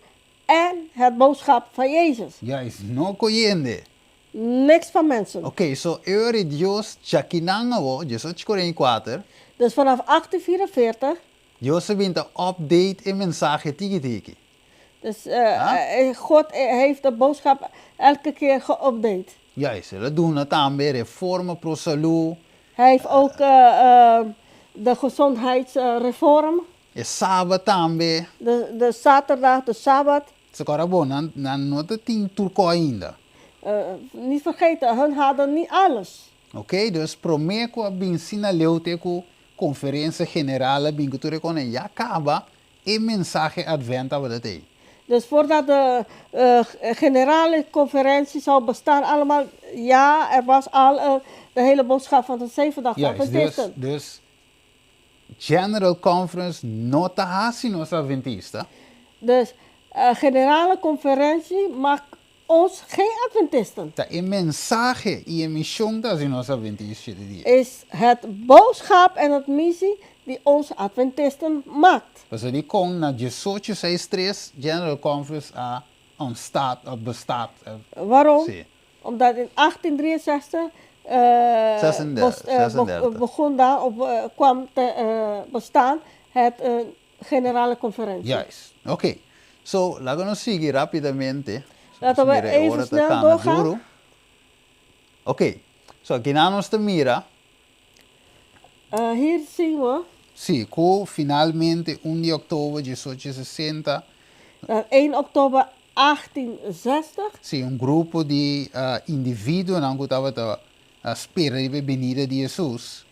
en het boodschap van Jezus. Juist, no ku hende. Niks van mensen. Ok, so e ora di Dios djakinan awo, 1844. Dus vanaf 1844. Dios a bin ta update e mensahe tiki tiki. Dus God heeft de boodschap elke keer geupdate. Juist, el a duna tambe reforma pro salú. Hij heeft ook de gezondheidsreform. E sabat tambe. De zaterdag, de sabbat. Sa kòrda bo, nan nan no ta tin tur kò ainda. Niet vergeten, hun hadden niet alles. Ok, dus promé ku a bin sina leu te ku Konferensia General a bin ku tur e konen ya kaba e mensahe Advent tabata tei. Dus voordat de generale conferentie zou bestaan allemaal, ja, er was al de hele boodschap van de zevendag Juist, dus, Adventisten. dus General Conference no ta hasi nos Adventista. Dus generale conferentie maakt ons geen Adventisten. Ta e mensahe i e mishon ta hasi nos Adventista shete dia. Is het boodschap en het missie die ons Adventisten maakt. Pasobra dikon na diesocho seis tres General Conference a ontstaat of bestaat. Waarom? Sí. Omdat in 1863 36. begon daar of kwam te bestaan het generale conferentie. Juist. Oké. So, laga nos sigui rapidamente. Laten we Mira, e even ora ta snel kana doorgaan. duru. Oké. So, akinan nos ta mira. Hier zien we. Sí, ku finalmente un di òktober 1860. Dat 1 oktober 1860. Sí, un grupo di individuonan ku tabata spera riba e benida di Hesus.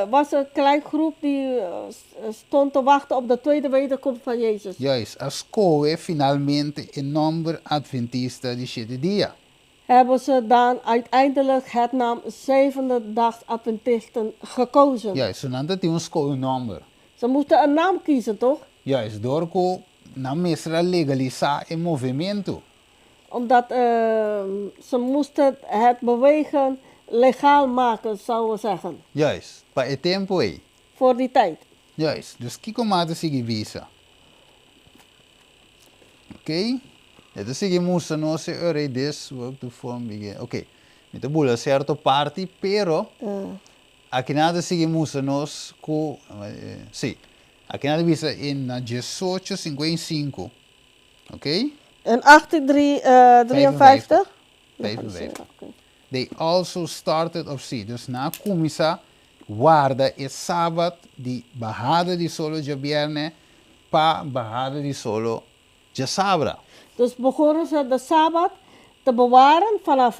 Was een klein groep die stond te wachten op de tweede wederkomst van Jezus. Juist, a skohe finalmente e nòmber Adventista di Shete Dia. Hebben ze dan uiteindelijk het naam Zevende Dags Adventisten gekozen. Juist, so nan ta tin un skohe un nòmber. Ze moesten een naam kiezen, toch? Juist, dor ku nan mester a legalisá e movementu. Omdat ze moesten het bewegen legaal maken, zouden we zeggen. Juist, pa e tempu ei. Voor die tijd. Juist, dus kiko mas ta sigui bisa? Ok, e ta sigui mustra nos e ora ei this work to form begin. Ok, mi ta bula sierto parti, pero akinan ta sigui mustra nos ku, si, akinan ta bisa in na diesocho sinkuenta i sinku, ok. In 1853. 55. They also started of si, dus nan a kuminsá warda e sabat di bahada di solo djabièrnè pa bahada di solo djasabra. Dus begonnen ze de sabat te bewaren vanaf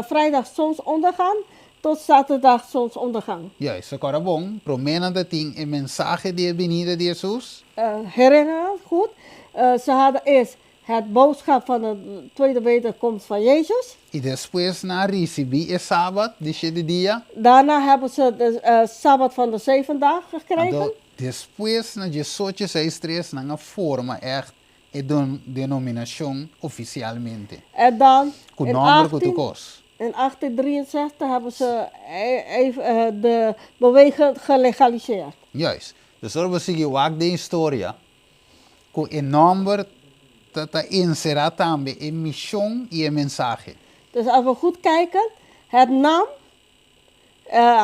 vrijdag zonsondergang tot zaterdag zonsondergang. Juist, sa kòrda bon, promé nan ta tin e mensahe di e binida di Hesus. Herinneren, goed, ze hadden eerst het boodschap van de tweede wederkomst van Jezus. I despues nan a risibí e sabat di shete dia. Daarna hebben ze de sabbat van de zeven dag gekregen. Anto, despues na diesocho seis tres nan a forma ègt e denominashon ofisialmente. En dan Ku in nòmber ku tur kos. In 1863 hebben ze de beweging gelegaliseerd. Juist. Dus ora bo sigui wak den historia ku e nòmber ta ta enserá tambe e mishon i e mensahe. Dus als we goed kijken, het naam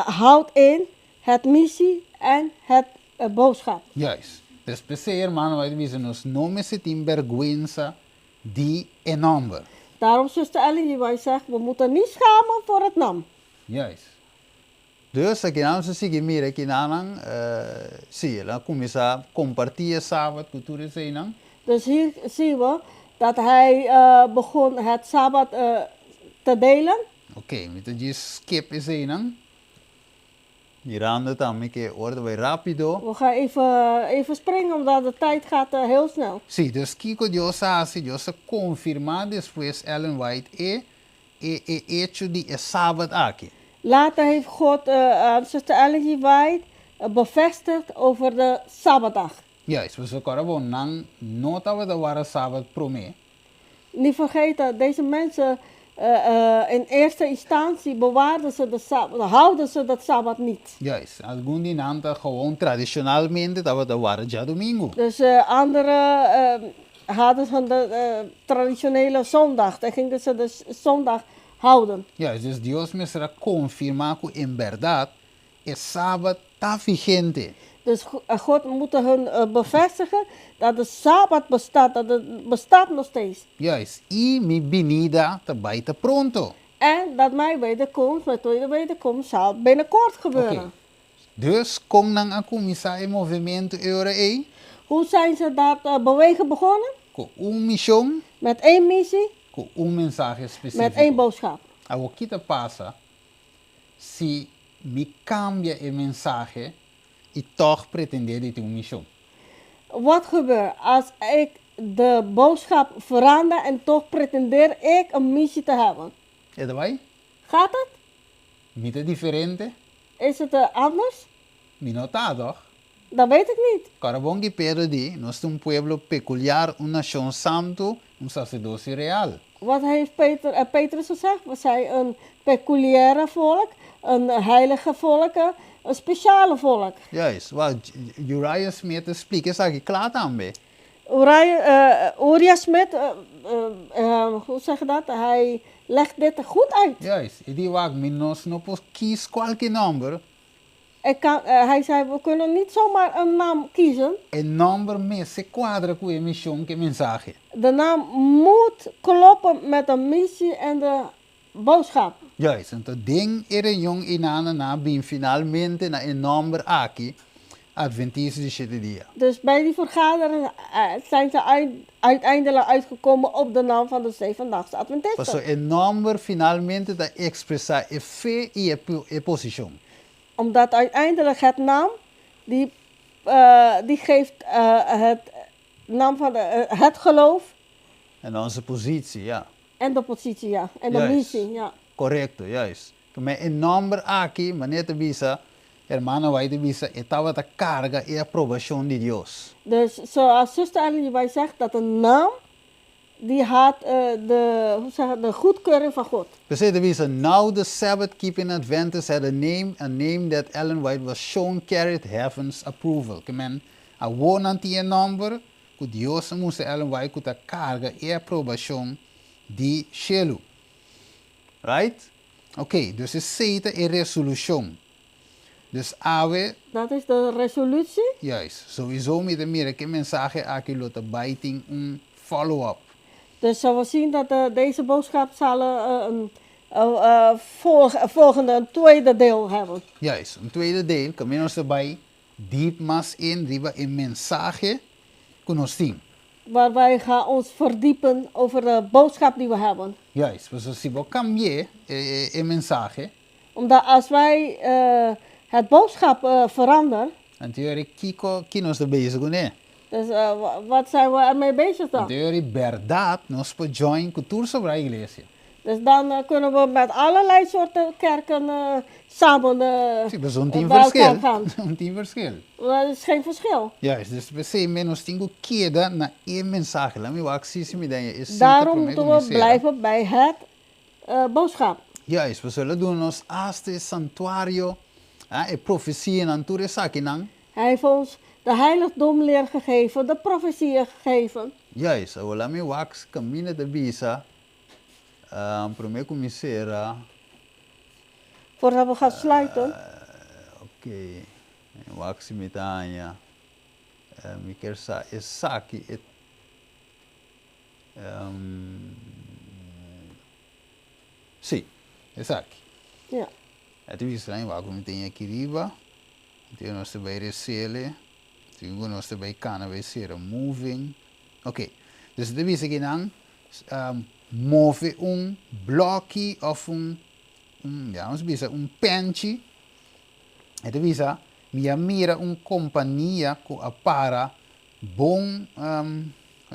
houdt in het missie en het boodschap. Juist. Dus p'esei, hermano, bai ta bisa nos no mester tin bèrgwensa di e nòmber. Daarom, zuster Ellen G. White zegt, we moeten niet schamen voor het naam. Juist. Dus akinan nos a sigui mira kinanan, sí, el a kuminsá kompartí e Sabat ku tur eseinan. Dus hier zien we dat hij begon het Sabbat te delen. Ok, mi ta djis skip eseinan. Mirando tambe ku ora ta bai rápido. We gaan even springen, omdat de tijd gaat heel snel. Sí, dus kiko Dios a hasi, Dios a konfirmá despues Ellen White e echo di e Sabat aki. Later heeft God aan zuster Ellen G. White bevestigd over de Sabbatdag. Juist, pasobra kòrda bo, nan no tabata warda Sabat promé. Niet vergeten, deze mensen in eerste instantie bewaarden ze de Sabbat, houden ze dat Sabbat niet. Juist, algun di nan ta gewoon tradishonalmente tabata warda djadumingu. Dus anderen hadden ze de traditionele zondag, dan gingen ze de zondag houden. Juist, dus Dios mester a konfirmá ku en bèrdat e Sabat ta vigente. Dus God moet hun bevestigen dat de Sabbat bestaat, dat het bestaat nog steeds. Juist, i mi binida ta bai ta pronto. En dat mijn wederkomst, mijn tweede wederkomst, zal binnenkort gebeuren. Ok, dus kon nan a kuminsá e movementu e ora ei? Hoe zijn ze dat bewegen begonnen? Ku un mishon. Met één missie. Ku un mensahe Met spesífiko. één boodschap. Awor ki ta pasa si mi kambia e mensahe i tòg pretendé di tin un mishon? Wat gebeurt als ik de boodschap verander en toch pretendeer ik een missie te hebben? E ta bai? Gaat het? Mi ta diferente? Is het anders? Mi no ta, tòg? Dat weet ik niet. Kòrda bon ki Pedro di, Nos ta un pueblo pekuliar, un nashon santu, un saserdosio real. Wat heeft Petrus gezegd? We zijn een peculiaire volk, een heilige volk, een speciale volk. Juist. Wel, Uriah Smith a splika esaki kla tambe. Uriah Smith, hoe zeg je dat? Hij legt dit goed uit. Juist. E di, Wak, mi nos no por kis kualke nòmber. Hij zei, we kunnen niet zomaar een naam kiezen. E nòmber mester kuadra ku e mishon ku e mensahe. De naam moet kloppen met de missie en de boodschap. Juist, anto den e reunion einana nan a bin finalmente na e nòmber aki, Adventista di Shete Dia. Dus bij die vergadering zijn ze uiteindelijk uitgekomen op de naam van de Zevendaags Adventisten. Pasobra e nòmber finalmente ta ekspresá e fe i e posishon. Omdat uiteindelijk het naam die geeft het naam van het geloof. En onze positie, ja. En de positie, ja. En de missie, ja. Korekto, juist. Kuma e nòmber aki, manera ta bisa, Hermano White ta bisa, e tabata karga e aprobashon di Dios. Dus zoals zuster Ellen hierbij zegt, dat de naam die had de, hoe zeg je, de goedkeuring van God. P'esei ta bisa, Now the Sabbath keeping Adventists had a name, a name that Ellen White was shown carried heaven's approval. Ke men awor nan tin e nòmber ku Dios a mustra Ellen White ku ta karga e aprobashon di shelu. Right? Ok, dus esei ta e resolushon. Dus awe. Dat is de resolutie. Juist. Souiso mi ta mira ku e mensahe aki lo ta bai tin un follow up. Dus we zien dat deze boodschap zal een volgende, een tweede deel hebben. Juist, un tweede deel kaminda nos ta bai diep mas in riba e mensahe ku nos tin. Waar wij gaan ons verdiepen over de boodschap die we hebben. Juist, pasobra si bo kambi'é e mensahe. Omdat als wij het boodschap veranderen. Anto yori kiko ki nos ta bezig kuné? Dus wat zijn we ermee bezig dan? Anto yori bèrdat nos por join ku tur sobrá iglesia. Dus dan kunnen we met allerlei soorten kerken samen Sí, pasobra un tin bij elkaar verschil. gaan. Un tin verschil. Er is geen verschil. Juist, dus p'esei mes nos tin ku keda na e mensahe. Laat mi wak si si mi den e sita Daarom promé moeten ku we mi sera. blijven bij het boodschap. Juist, pasobra el a duna nos asta e santuario, e profesianan, tur esakinan. Hij heeft ons de heiligdomleer gegeven, de profetieën gegeven. Juist, awor laat mi wak kaminda ta bisa, promé ku mi sera. Voordat we gaan sluiten. Ok, mi wak si mi ta haña, mi kier sa esaki e, sí, esaki. Ja. E ta bisa nan wak ku mi tin aki riba. Tin nos ta bai resele, tin ku nos ta bai kana bai sera moving. Ok, dus e ta bisa ki nan move un bloki of un. un, ya nos bisa un penchi. E ta bisa, Mi a mira un kompania ku a para bon, a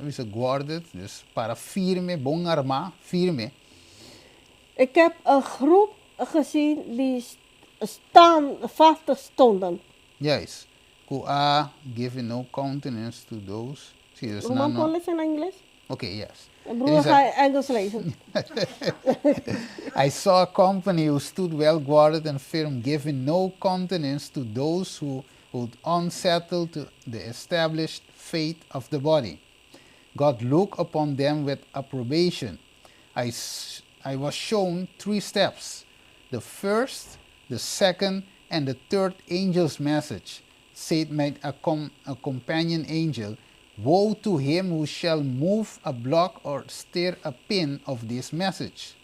bisa guarded, dus para firme, bon armá, firme. Ik heb een groep gezien die staan, vastig stonden. Juist. Ku a giving no countenance to those. Sí, dus Ruman nan no. por lesa na ingles? Ok, yes. E broer Elisa. ga Engels lezen. I saw a company who stood well guarded and firm, giving no countenance to those who would unsettle to the established faith of the body. God looked upon them with approbation. I was shown three steps: the first, the second, and the third angel's message. Said my a companion angel, "Woe to him who shall move a block or stir a pin of this message."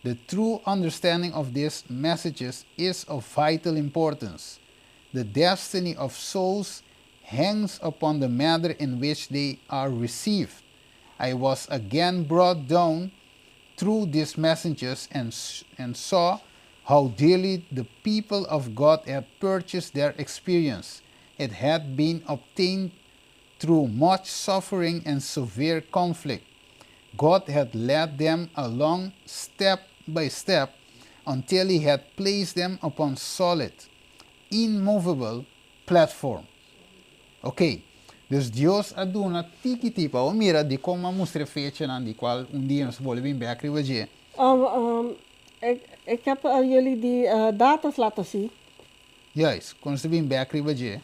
The true understanding of these messages is of vital importance. The destiny of souls hangs upon the manner in which they are received. I was again brought down through these messages and saw how dearly the people of God had purchased their experience. It had been obtained through much suffering and severe conflict. God had led them along step by step until He had placed them upon solid, immovable platform. Ok, dus Dios a duna tiki tiki, o mira di kon a mustra fechanan di kual un dia nos bolbe bin bèk riba dje. Ik heb jullie die data's laten zien. Juist, kon nos bin bèk riba dje.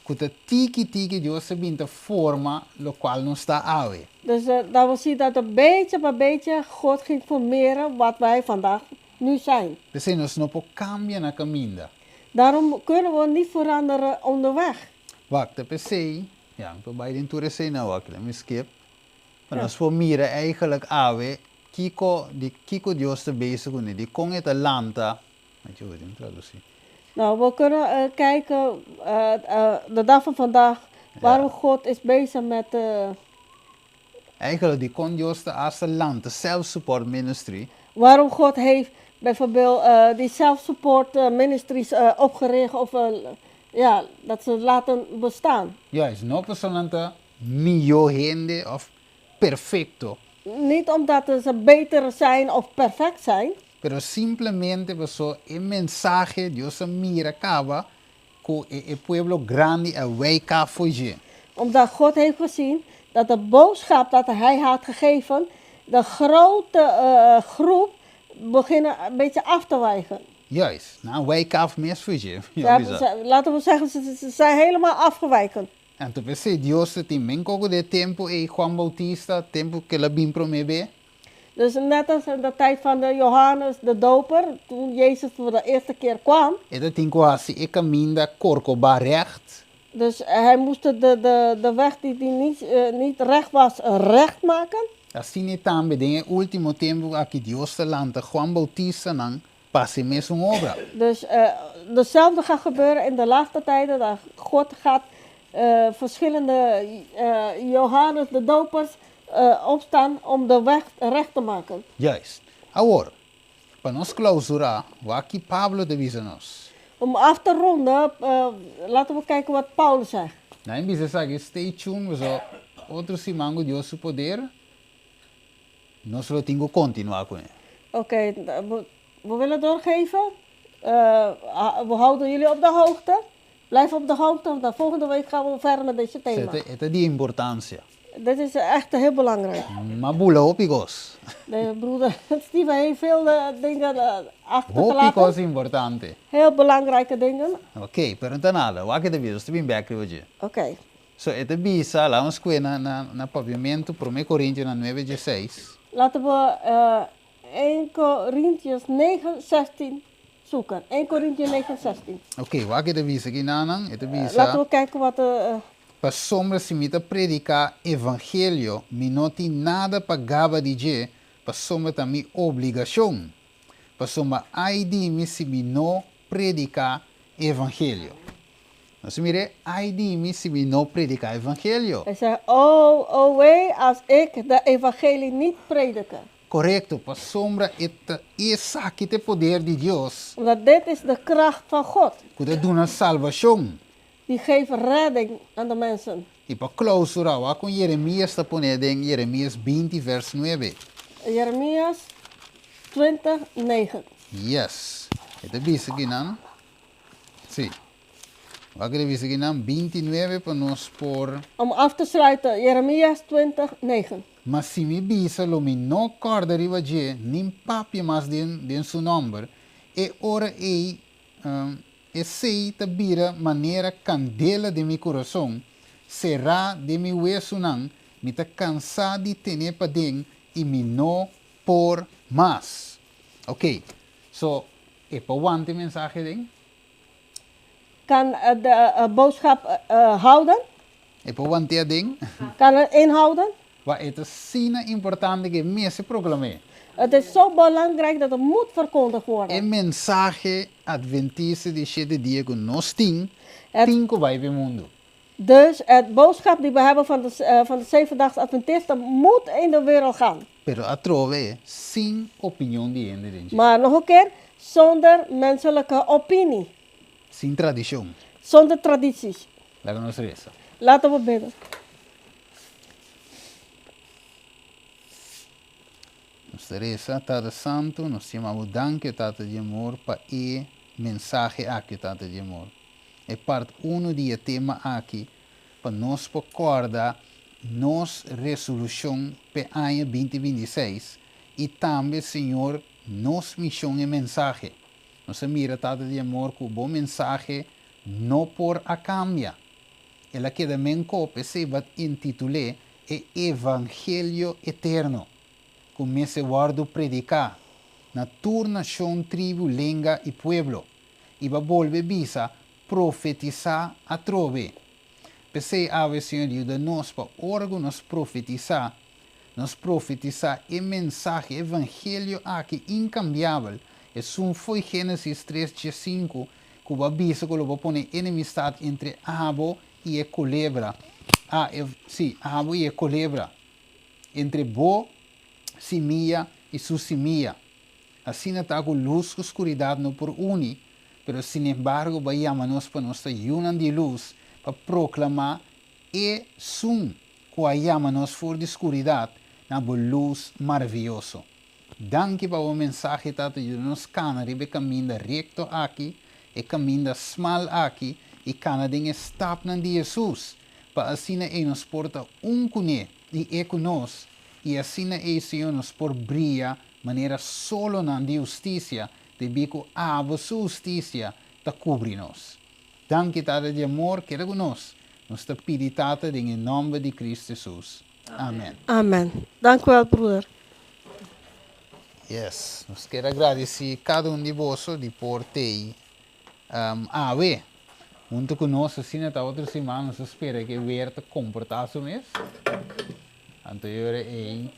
Ku ta tiki tiki Dios a bin ta forma lokual nos ta awe. Dus dat we zien dat een beetje bij beetje God ging formeren wat wij vandaag nu zijn. P'esei nos no por kambia na kaminda. Daarom kunnen we niet veranderen onderweg. Wak, ta p'esei, ya, mi por bai den tur esei na wak, let me skip. Pa nos por mira eigenlijk awe kiko, di kiko Dios ta bezig kuné, di kon e ta lanta. Weet je hoe het traducí? Nou, we kunnen kijken, de dag van vandaag, waarom God is bezig met Eigenlijk di kon Dios ta hasta lanta self-support ministry. Waarom God heeft bijvoorbeeld die self-support ministries opgericht of ja, dat ze laten bestaan. Juist, no pasobra nan ta mihó hende òf perfekto. Niet omdat ze beter zijn of perfect zijn. Pero simplemente paso e mensahe Dios a mira kaba ku e pueblo grandi a wijk af fo'i dje. Omdat God heeft gezien dat de boodschap dat hij had gegeven, de grote groep beginnen een beetje af te wijken. Juist, nan a wijk af mes fo'i dje. Laten we zeggen, ze zijn helemaal afgewijken. Anto p'esei Dios ta tin men koko den tempu ei Juan Bautista, tempu ku el a bin promé be. Dus net als in de tijd van de Johannes de Doper, toen Jezus voor de eerste keer kwam. E ta tin ku hasi e kaminda korkobá règt. Dus hij moest de weg die niet recht was, recht maken. Asina e tambe den e último tempu aki Dios ta lanta Juan Bautistanan pa hasi e mesun obra. Dus dezelfde gaat gebeuren in de laatste tijden, dat God gaat verschillende Johannes de Dopers opstaan om de weg recht te maken. Juist. Awor, pa nos klousurá, wak ki Pablo ta bisa nos. Om af te ronden, laten we kijken wat Paulus zegt. Nan bisa esaki, stay tuned, pasobra otro siman ku Dios su poder, nos lo tin ku kontinuá kuné. Oké, we willen doorgeven. We houden jullie op de hoogte. Blijf op de hoogte, want de volgende week gaan we verder met deze thema. E ta di importansia. Dit is echt heel belangrijk. M'a bula hopi kos. De broeder Steven heeft veel dingen achtergelaten. Hopi kos importante. Heel belangrijke dingen. Oké, pero no ta nada. Wak e ta bisa, nos ta bin bek riba dje. Oké. So e ta bisa, laga nos kue na na na Papiamentu, Promé Korintionan nuebe dieseis. Laten we 1 Korintiërs 9, 16 zoeken. 1 Korintiërs 9, 16. Oké, wak e ta bisa kinanan? E ta bisa. Laten we kijken wat de Pasobra si mi ta prediká evangelio, mi no tin nada pa gaba di dje, pasobra ta mi obligashon. Pasobra ai di mi si mi no prediká evangelio. Nos a mir'é, ai di mi si mi no prediká evangelio. Hij zegt, oh, oh wee als ik de evangelie niet prediken. Korekto, pasobra e ta esaki ta e poder di Dios. Omdat dit is de kracht van God. Ku ta duna salbashon. Die geeft redding aan de mensen. I pa klousura, wak kon Jeremias ta pone den Jeremias 20 vers 9. Jeremias 20, 9. Yes. E ta bisa kinan. Si. Wak e ta bisa kinan 29 pa nos por. Om af te sluiten, Jeremias 20, 9. Ma si mi bisa lo mi no kòrda riba dje, nin papia mas den den su nòmber, e ora ei esei ta bira manera kandela den mi kurason, será den mi wesunan, mi ta kansá di ten'é paden i mi no por mas. Oké, so e por wanta e mensahe den? Kan de boodschap houden? E por want'é aden? Kan het inhouden? Wak, e ta asina importante ku e mester proklam'é. Het is zo belangrijk dat het moet verkondigd worden. E mensahe Adventista di shete dia ku nos tin, tin ku bai pa e mundu. Dus het boodschap die we hebben van de van de Zevendaags Adventisten moet in de wereld gaan. Pero atrobe sin opinion di hende den dje. Maar nog een keer, zonder menselijke opinie. Sin tradishon. Zonder tradities. Laga nos resa. Laten we bidden. Nos ta resa, Tata Santu, nos ta yama bo danki, o Tata di amor, pa e mensahe aki, o Tata di amor. E part unu di e tema aki pa nos por kòrda nos resolushon p'e aña 2026 i tambe, Señor, nos mishon e mensahe. Nos a mira, Tata di amor, ku bo mensahe no por a kambia. El a keda menkó, p'esei bo a intitul'é e Evangelio Eterno, ku mester wòrdu prediká na tur nashon, tribu, lenga i pueblo. I bo a bolbe bisa, Profetisá atrobe. P'esei awe, Señor, yuda nos pa ora ku nos profetisá, nos profetisá e mensahe, e evangelio aki inkambiabel, esun fo'i Génesis tres diesinku, ku bo a bisa ku lo bo pone enemistat entre abo i e kolebra, a, e, sí, abo i e kolebra, entre bo simia i su simia. Asina ta ku lus ku skuridat no por uni, pero sinembargo bo a yama nos pa nos ta yunan di lus, pa proklamá Esun ku a yama nos for di skuridat na bo lus maravioso. Danki pa bo mensahe, Tata, yuda nos kana riba e kaminda rekto aki, e kaminda smal aki, i kana den e stapnan di Hesus, pa asina ei nos por ta un kuné i E ku nos, i asina ei, Señor, nos por bria manera solonan di hustisia, debí ku abo su hustisia ta kubri nos. Danki, Tata di amor, keda ku nos. Nos ta pidi, Tata, den e nòmber di Kristu Hesus. Amen. Amen. Dank u wel, broeder. Yes, nos kier a gradisí kada un di boso di por tei awe huntu ku nos. Asina ta otro siman nos ta spera ku e weer ta komportá su mes. Anto yora ei.